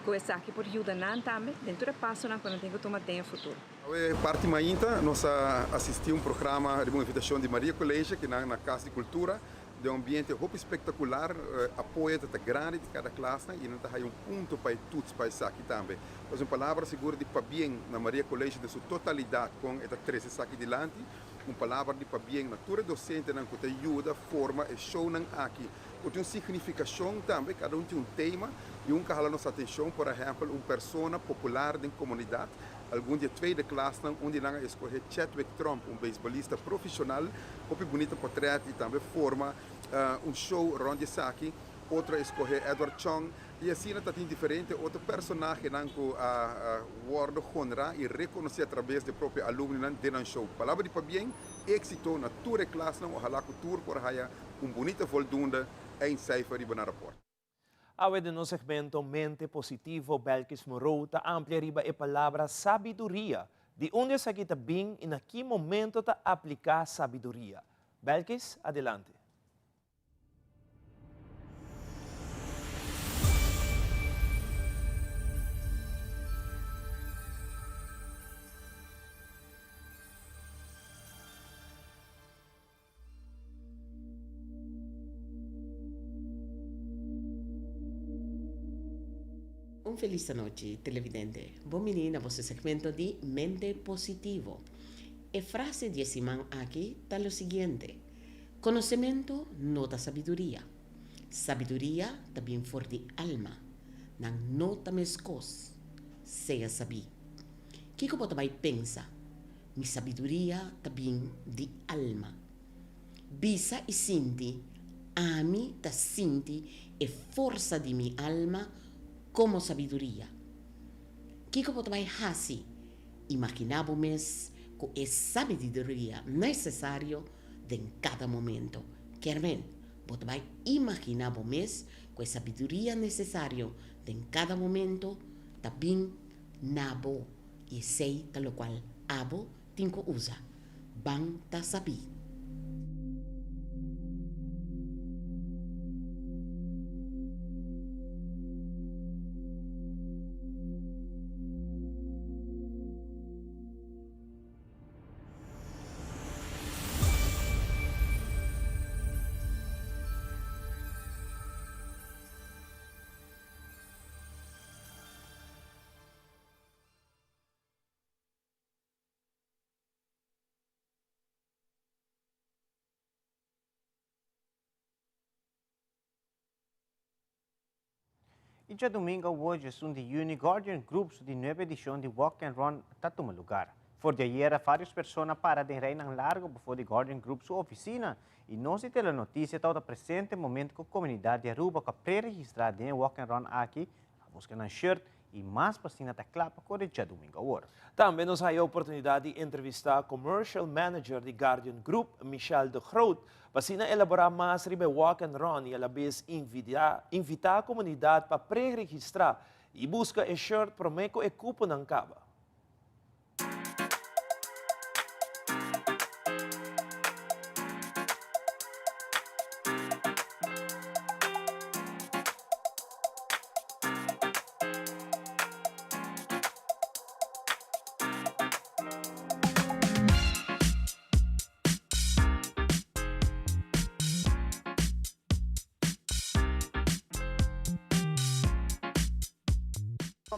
Speaker 20: cu esaki por yuda nan tambe den tur e pasonan cu nan tin cu tuma den e futuro.
Speaker 19: Awe parti mainta nos a asisti un programa riba un invitacion di Maria College kinan na Cas di Cultura den un ambiente hopi spectacular. Apoyo ta ta grandi di cada klasnan y nan ta haya un punto pa e toets pa esaki tambe. Pues un palabra sigur di pabien na Maria College den su totalidad con e ta trece esaki dilanti. Un palabra di pabien na tur e docentenan cu ta yuda forma e shownan aki cu tin un significacion tambe, cada un tin un tema y un ca hala nos atencion, por ehempel un persona popular den comunidad. Algun di e tweede klasnan, un di nan a escoge Chadwick Tromp, un beisbolista profesional, hopi bunita potret y tambe forma un show rond di esaki. Otro a escoge Edward Chong y asina ta tin diferente otro personahenan cu a wordo honra y reconoci a traves di e propio alumnonan den nan show. Palabra di pabien, exito na tur e klasnan, ohala cu tur por haya un bunita voldoende eindcijfer riba nan rapport.
Speaker 2: Awe den nos segmento Mente Positivo Belkis Moreau ta amplia riba e palabra sabiduria. Di unda esaki ta bin i na ki momento ta apliká sabiduria? Belkis, adelante.
Speaker 21: Un felis anochi, televidente. Bon bini na boso segmento di Mente Positivo. E frase di e siman aki ta lo siguiente, Konosementu no ta sabiduria. Sabiduria ta bin for di alma. Nan no ta meskos. Sea sabí. Kiko bo ta bai pensa? Mi sabiduria ta bin di alma. Bisa i sinti, Ami ta sinti e forsa di mi alma komo sabiduria. Kiko bo ta bai hasi? Imaginá bo mes ku e sabiduria nesesario den kada momento. Kermen, bo ta bai imaginá bo mes ku e sabiduria nesesario den kada momento ta bin na bo. I esei ta lokual abo tin ku usa. Ban ta sabí.
Speaker 3: Y djadomingo awor djesun di juni Guardian Group su di nuebe edicion di Walk and Run ta tuma lugar. For di ayera varios persona para den rijnan largo befo di Guardian Group su oficina y nos di Telenoticia tabata presente momento cu comunidad di Aruba cu a pre-registra den e Walk and Run aki a busca nan shirt y mas pa asina ta cla pa core djadomingo awor.
Speaker 2: Tambe nos haya oportunidad di entrevista Commercial Manager di Guardian Group, Michelle de Groot, pa asina elabora mas riba e Walk and Run y alabes invita comunidad pa pre-registra y busca e shirt prome cu e cuponan caba.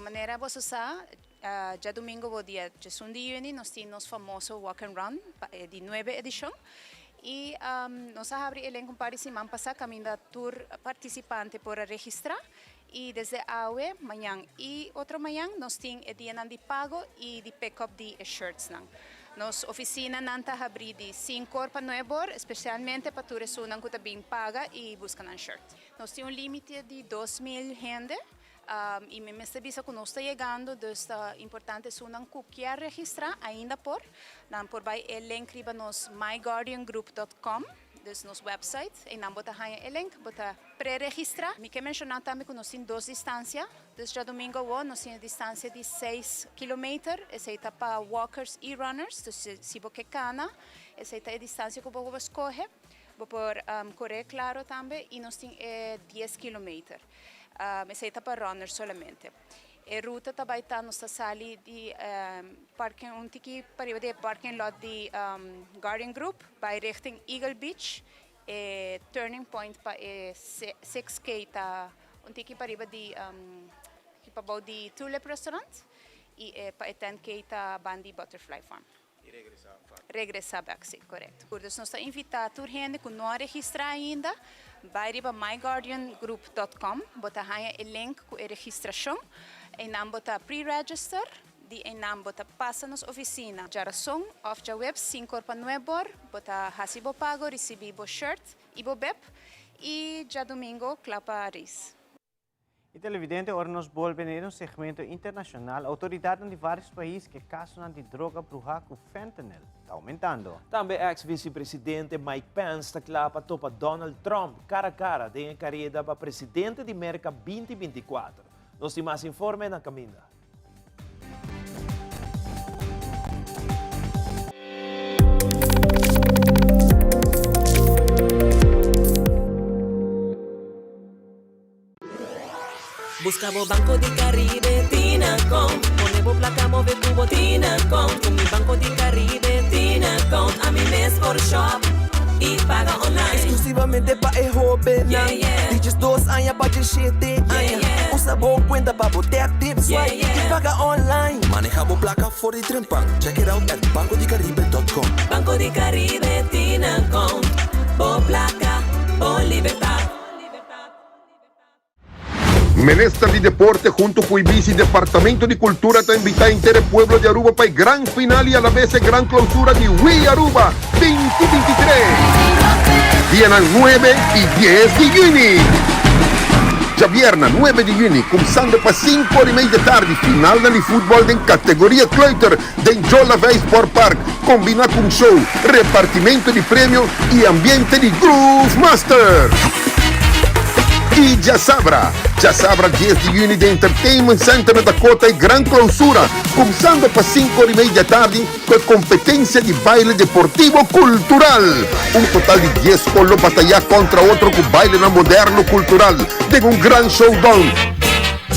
Speaker 22: Manera boso sa, djadumingo bo dia djesun di yüni nos tin nos famoso Walk and Run pa e di nuebe edishon i nos a habri e link un par di siman pasá kaminda tur partisipante por a registrá i desde awe, mañan i otro mañan nos tin e dianan di pago i di pick up di e shirtsnan. Nos ofisinanan ta habrí di sinkor pa nuebor, espesialmente pa tur esunnan ku ta bin paga i buska nan shirt. Nos tin un límite di 2000 hende. Y mi mester bisa cu nos ta yegando, dus ta importante esunnan cu kier registra ainda por, nan por bay e link riba nos myguardiangroup dot com, dus nos website, eynan bo ta haña e link, bo ta pre-registra. Mi ke menciona tambe cu nos tin dos distancia, dus djadomingo awo nos tin e distancia di seis kilometer, esey ta pa walkers y runners, dus si bo ke cana, esey ta e distancia cu bo por scoge. Bo por core claro tambe y nos tin e dies kilometer. Esey ta pa runners solamente. E ruta ta bay ta nos ta sali di parking un tiki pariba di e parking lot di Guardian Group bay richting Eagle Beach. E turning point pa e 6K ta un tiki pariba di pabou di Tulip Restaurant y pa e 10K ta bandi Butterfly Farm.
Speaker 1: Y regresa bek.
Speaker 22: Regresa bek, si, korekto. Dus nos ta invitá tur hende ku no a registrá ainda, bai riba myguardiangroup dot com, bo ta haña e link ku e registrashon. Einan bo ta pre-register, di einan bo ta pasa nos ofisina djarason òf djaweps sinkor pa nuebor, bo ta hasi bo pago, risibí bo shirt i bo bib, i djadumingo kla pa race.
Speaker 3: Y televidente, ora nos bolbe na un segmento internacional, autoridadnan di varios pais ke casonan di droga bruha cu fentanyl ta aumentando.
Speaker 2: Tambe ex vicepresidente Mike Pence ta cla pa topa Donald Trump cara a cara den e careda pa presidente di Merca 2024. Nos tin mas informe na caminda.
Speaker 5: Busca bo Banco di Caribe Tinacom Pone bo placa move cu bo Tinacom Cu mi Banco di Caribe Tinacom Ami mes por shop y paga online
Speaker 23: Exclusivamente pa e hobennan
Speaker 5: Yeah, yeah.
Speaker 23: Di 12 aña pa 17 aña
Speaker 5: Yeah, yeah.
Speaker 23: Usa bo cuenta pa bo tap, tip, swipe
Speaker 5: Yeah, yeah.
Speaker 23: y paga online
Speaker 24: Maneha bo placa for di trempan Check it out at bancodicaribe.com
Speaker 5: Banco di Caribe Tinacom Bo placa, bo libertad.
Speaker 19: Minister di Deporte hunto cu Ibis y Departamento di Cultura ta invita henter e pueblo di Aruba pa e gran final y alabes e gran clausura di We Aruba 2023, dianan nuebe y dies di juni. Djabierna nuebe di juni, cumsando pa cinco ora y mei di tardi, finalnan di futbol den categoria kleuter den Joe Lavey Sport Park, combina cu un show, repartimento di premio y ambiente di Groove Master. Y djasabra, djasabra dies di juni den Entertainment Center na Dakota e gran clausura, cumsando pa cinco ora y mei di atardi cu e competencia di baile deportivo cultural. Un total di dies scol lo bataya contra otro cu bailenan moderno cultural den un gran showdown.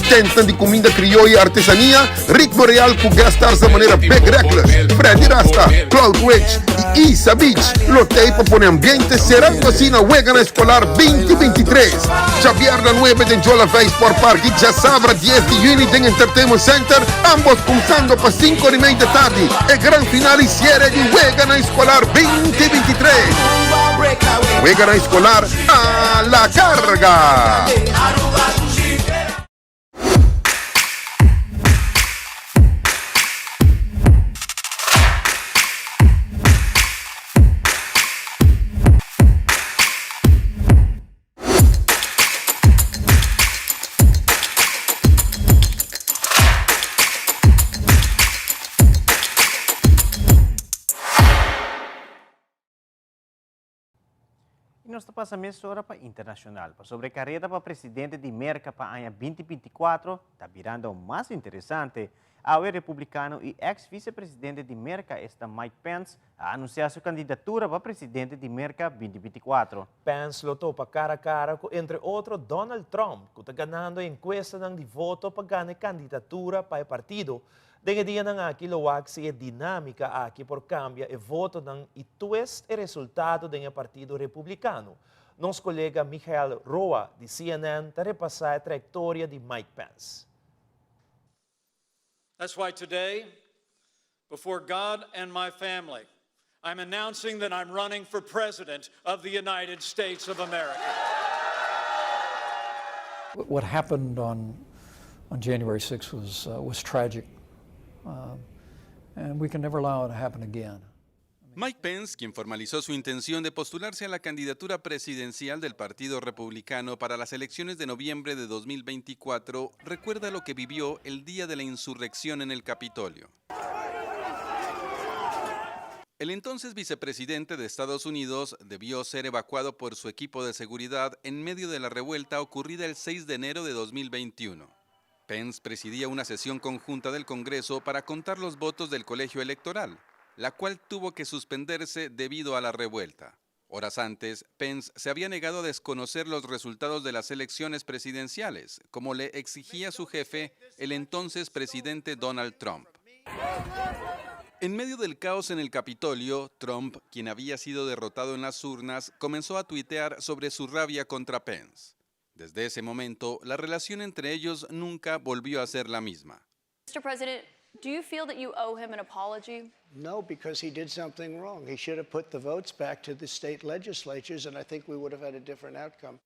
Speaker 19: Tentnan di cuminda crioyo y artesania, Ritmo Real cu guest stars na manera Big Reckless, Freddy Rasta, Cloud Witch y Isa Beach lo t'ey pa pone ambiente cerando asina Weganan Escolar 2023. Djabièrnè nuebe den Jola Vey Sport Park y djasabra dies di juni den Entertainment Center, ambos cumsando pa cinco ora y media tardi, e gran final y cierre di Weganan Escolar 2023. Weganan Escolar a la carga!
Speaker 3: Y nos ta pasa mesora pa internacional, pasobra e careda pa presidente di Merca pa aña 2024 ta birando mas interesante. Awe republicano y ex vicepresidente di Merca, esta Mike Pence, a anuncia su candidatura pa presidente di Merca 2024.
Speaker 2: Pence lo topa cara a cara cu entre otro Donald Trump, cu ta ganando e encuestanan di voto pa gana e candidatura pa e partido Den e dianan aki lo wak si e dinámika aki por kambia e votonan i twist e resultado den e partido Republikano. Nos kolega Michael Roa di CNN ta repasá e trayektoria di Mike Pence.
Speaker 25: That's why today, before God and my family, I'm announcing that I'm running for president of the United States of America.
Speaker 26: What happened on, on January 6th was, uh, was tragic, uh, and we can never allow it to happen again.
Speaker 1: Mike Pence, quien formalizó su intención de postularse a la candidatura presidencial del Partido Republicano para las elecciones de noviembre de 2024, recuerda lo que vivió el día de la insurrección en el Capitolio. El entonces vicepresidente de Estados Unidos debió ser evacuado por su equipo de seguridad en medio de la revuelta ocurrida el 6 de enero de 2021. Pence presidía una sesión conjunta del Congreso para contar los votos del colegio electoral, la cual tuvo que suspenderse debido a la revuelta. Horas antes, Pence se había negado a desconocer los resultados de las elecciones presidenciales, como le exigía su jefe, el entonces presidente Donald Trump. En medio del caos en el Capitolio, Trump, quien había sido derrotado en las urnas, comenzó a tuitear sobre su rabia contra Pence. Desde ese momento, la relación entre ellos nunca volvió a ser la misma.
Speaker 6: Mr. President, do you feel that you owe him an apology?
Speaker 7: No, because he did something wrong. He should have put the votes back to the state legislatures, and I think we would have had a different outcome.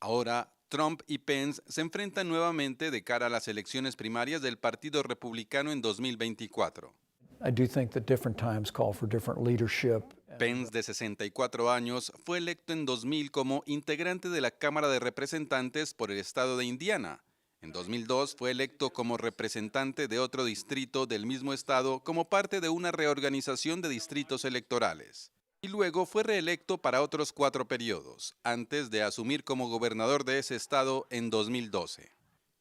Speaker 1: Ahora, Trump y Pence se enfrentan nuevamente de cara a las elecciones primarias del Partido Republicano en 2024.
Speaker 26: I do think that different times call for different leadership.
Speaker 1: Pence, de 64 años, fue electo en 2000 como integrante de la Cámara de Representantes por el estado de Indiana. En 2002 fue electo como representante de otro distrito del mismo estado como parte de una reorganización de distritos electorales. Y luego fue reelecto para otros cuatro periodos, antes de asumir como gobernador de ese estado en 2012.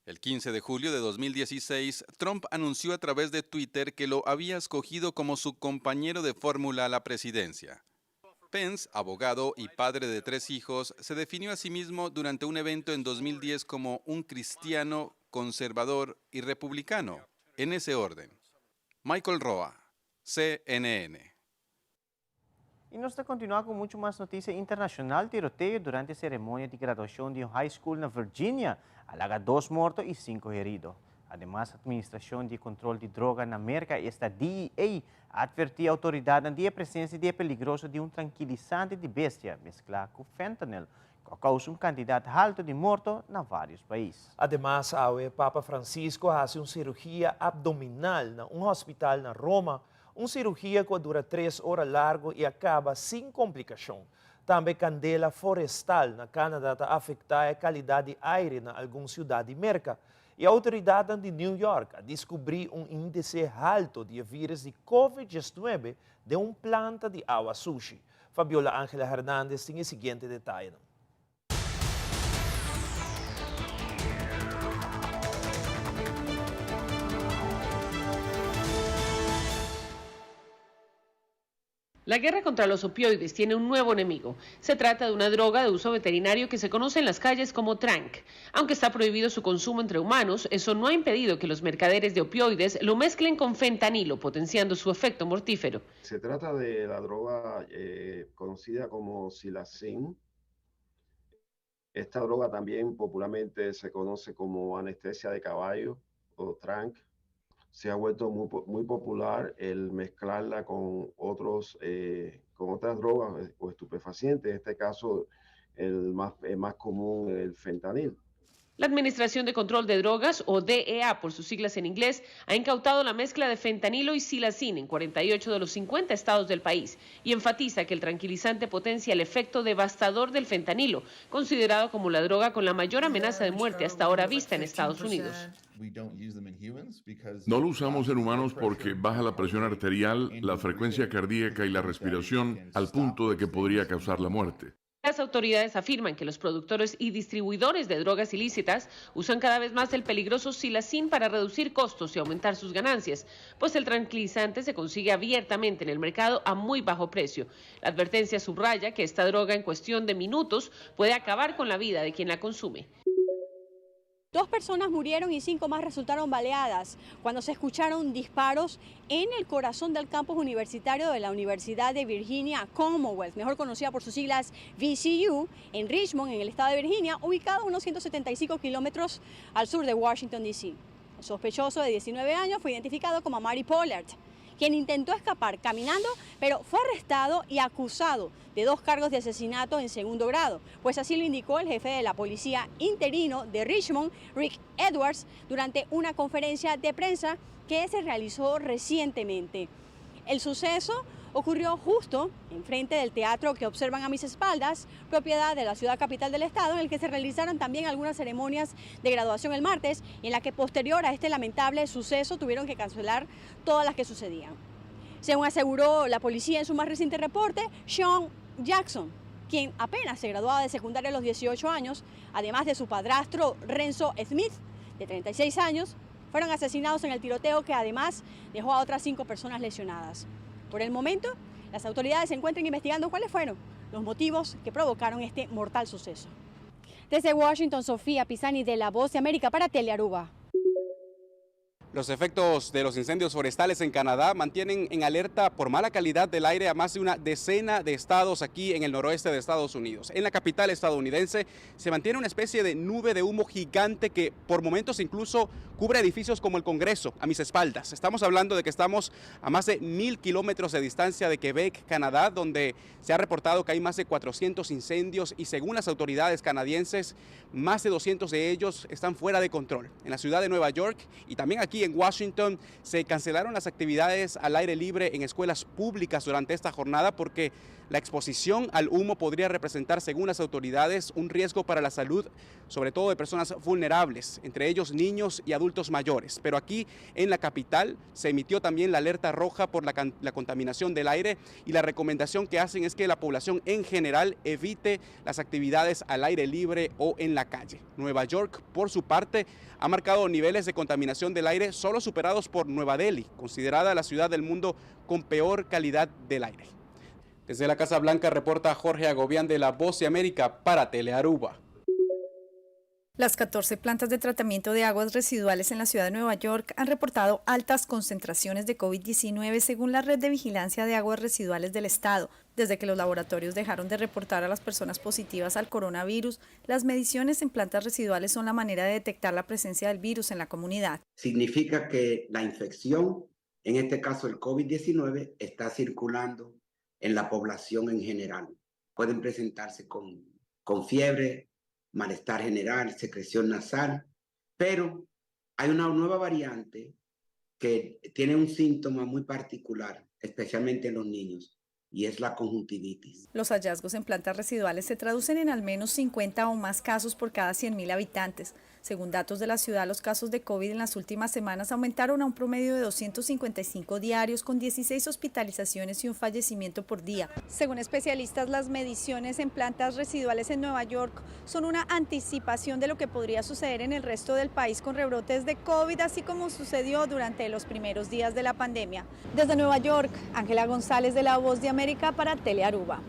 Speaker 1: El 15 de julio de 2016, Trump anunció a través de Twitter que lo había escogido como su compañero de fórmula a la presidencia. Pence, abogado y padre de tres hijos, se definió a sí mismo durante un evento en 2010 como un cristiano, conservador y republicano, en ese orden. Michael Roa, CNN.
Speaker 3: I nos ta kontinuá ku muchu mas notisia internashonal. Tiroteo durante seremonia di graduashon di un high school na Virginia a laga dos morto i sinku herido. Ademas, Administrashon di Kontrol di Droga na Merka, esta DEA, a atvertí outoridatnan di e presensia di e peligroso di un trankilisante di bestia mesklá ku fentanyl, ku a kousa un kantidat haltu di morto na vários pais.
Speaker 2: Ademas, awe Papa Francisco a hasi un sirugia abdominal na un hospital na Roma, un sirugia ku a dura tres ora largu i a kaba sin komplikashon. Tambe kandela forestal na Canada ta afektá e kalidat di aire na algun siudat di Merka. E outoridatnan di New York a diskubrí un índise halto di e vírus di Covid diesnuebe den un planta di awa sushi. Fabiola Angela Hernandez tin e siguiente detayenan.
Speaker 8: La guerra contra los opioides tiene un nuevo enemigo. Se trata de una droga de uso veterinario que se conoce en las calles como trank. Aunque está prohibido su consumo entre humanos, eso no ha impedido que los mercaderes de opioides lo mezclen con fentanilo, potenciando su efecto mortífero.
Speaker 9: Se trata de la droga eh, conocida como xylazine. Esta droga también popularmente se conoce como anestesia de caballo o trank. Se ha vuelto muy, muy popular el mezclarla con, otros, eh, con otras drogas o estupefacientes, en este caso el más, el más común, el fentanil.
Speaker 8: La Administración de Control de Drogas, o DEA por sus siglas en inglés, ha incautado la mezcla de fentanilo y xylazine en 48 de los 50 estados del país y enfatiza que el tranquilizante potencia el efecto devastador del fentanilo, considerado como la droga con la mayor amenaza de muerte hasta ahora vista en Estados Unidos.
Speaker 10: No lo usamos en humanos porque baja la presión arterial, la frecuencia cardíaca y la respiración al punto de que podría causar la muerte.
Speaker 8: Las autoridades afirman que los productores y distribuidores de drogas ilícitas usan cada vez más el peligroso xylazine para reducir costos y aumentar sus ganancias, pues el tranquilizante se consigue abiertamente en el mercado a muy bajo precio. La advertencia subraya que esta droga en cuestión de minutos puede acabar con la vida de quien la consume.
Speaker 27: Dos personas murieron y cinco más resultaron baleadas cuando se escucharon disparos en el corazón del campus universitario de la Universidad de Virginia Commonwealth, mejor conocida por sus siglas VCU, en Richmond, en el estado de Virginia, ubicado a unos 175 kilómetros al sur de Washington, D.C. El sospechoso de 19 años fue identificado como Mary Pollard, quien intentó escapar caminando, pero fue arrestado y acusado de dos cargos de asesinato en segundo grado, pues así lo indicó el jefe de la policía interino de Richmond, Rick Edwards, durante una conferencia de prensa que se realizó recientemente. El suceso ocurrió justo enfrente del teatro que observan a mis espaldas, propiedad de la ciudad capital del estado, en el que se realizaron también algunas ceremonias de graduación el martes y en la que posterior a este lamentable suceso tuvieron que cancelar todas las que sucedían. Según aseguró la policía en su más reciente reporte, Sean Jackson, quien apenas se graduaba de secundaria a los 18 años, además de su padrastro Renzo Smith, de 36 años, fueron asesinados en el tiroteo que además dejó a otras cinco personas lesionadas. Por el momento, las autoridades se encuentran investigando cuáles fueron los motivos que provocaron este mortal suceso. Desde Washington, Sofía Pisani de La Voz de América para Telearuba.
Speaker 1: Los efectos de los incendios forestales en Canadá mantienen en alerta por mala calidad del aire a más de una decena de estados aquí en el noroeste de Estados Unidos. En la capital estadounidense se mantiene una especie de nube de humo gigante que por momentos incluso cubre edificios como el Congreso a mis espaldas. Estamos hablando de que estamos a más de mil kilómetros de distancia de Quebec, Canadá, donde se ha reportado que hay más de 400 incendios y según las autoridades canadienses, más de 200 de ellos están fuera de control. En la ciudad de Nueva York y también aquí en Washington se cancelaron las actividades al aire libre en escuelas públicas durante esta jornada porque la exposición al humo podría representar, según las autoridades, un riesgo para la salud, sobre todo de personas vulnerables, entre ellos niños y adultos mayores. Pero aquí en la capital se emitió también la alerta roja por la, la contaminación del aire y la recomendación que hacen es que la población en general evite las actividades al aire libre o en la calle. Nueva York, por su parte, ha marcado niveles de contaminación del aire solo superados por Nueva Delhi, considerada la ciudad del mundo con peor calidad del aire. Desde la Casa Blanca reporta Jorge Agobián de La Voz de América para Telearuba.
Speaker 11: Las 14 plantas de tratamiento de aguas residuales en la ciudad de Nueva York han reportado altas concentraciones de COVID-19 según la red de vigilancia de aguas residuales del estado. Desde que los laboratorios dejaron de reportar a las personas positivas al coronavirus, las mediciones en plantas residuales son la manera de detectar la presencia del virus en la comunidad.
Speaker 12: Significa que la infección, en este caso el COVID-19, está circulando en la población en general. Pueden presentarse con, con fiebre, malestar general, secreción nasal, pero hay una nueva variante que tiene un síntoma muy particular, especialmente en los niños, y es la conjuntivitis.
Speaker 11: Los hallazgos en plantas residuales se traducen en al menos 50 o más casos por cada 100.000 habitantes. Según datos de la ciudad, los casos de COVID en las últimas semanas aumentaron a un promedio de 255 diarios, con 16 hospitalizaciones y un fallecimiento por día. Según especialistas, las mediciones en plantas residuales en Nueva York son una anticipación de lo que podría suceder en el resto del país con rebrotes de COVID, así como sucedió durante los primeros días de la pandemia. Desde Nueva York, Ángela González de La Voz de América para Telearuba.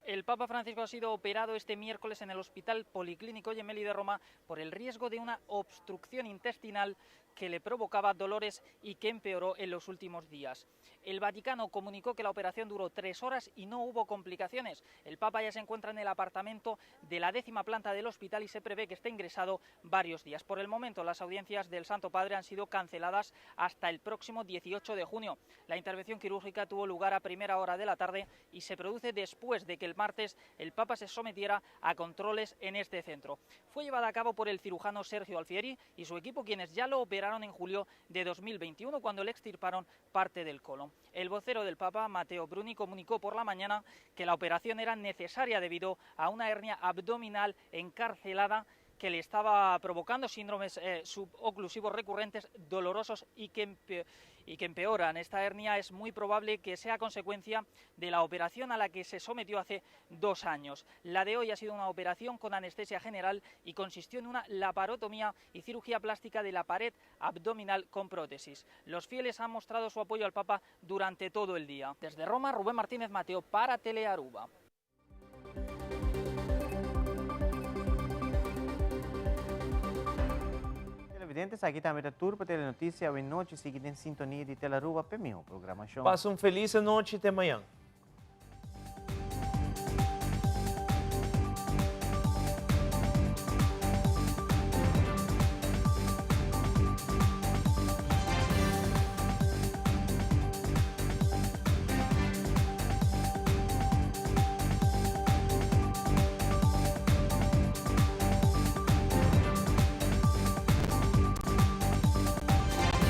Speaker 13: El Papa Francisco ha sido operado este miércoles en el Hospital Policlínico Gemelli de Roma por el riesgo de una obstrucción intestinal que le provocaba dolores y que empeoró en los últimos días. El Vaticano comunicó que la operación duró tres horas y no hubo complicaciones. El Papa ya se encuentra en el apartamento de la décima planta del hospital y se prevé que esté ingresado varios días. Por el momento, las audiencias del Santo Padre han sido canceladas hasta el próximo 18 de junio. La intervención quirúrgica tuvo lugar a primera hora de la tarde y se produce después de que el martes el Papa se sometiera a controles en este centro. Fue llevada a cabo por el cirujano Sergio Alfieri y su equipo, quienes ya lo operaron en julio de 2021 cuando le extirparon parte del colon. El vocero del Papa, Matteo Bruni, comunicó por la mañana que la operación era necesaria debido a una hernia abdominal encarcelada que le estaba provocando síndromes eh, suboclusivos recurrentes dolorosos y que, y que empeoran. Esta hernia es muy probable que sea consecuencia de la operación a la que se sometió hace dos años. La de hoy ha sido una operación con anestesia general y consistió en una laparotomía y cirugía plástica de la pared abdominal con prótesis. Los fieles han mostrado su apoyo al Papa durante todo el día. Desde Roma, Rubén Martínez Mateo para Telearuba.
Speaker 3: Televidente, esaki tambe ta tur pa Telenoticia awe nochi. Sigui den sintonia di Telearuba p'e miho programacion.
Speaker 2: Pasa un feliz anochi te mañan.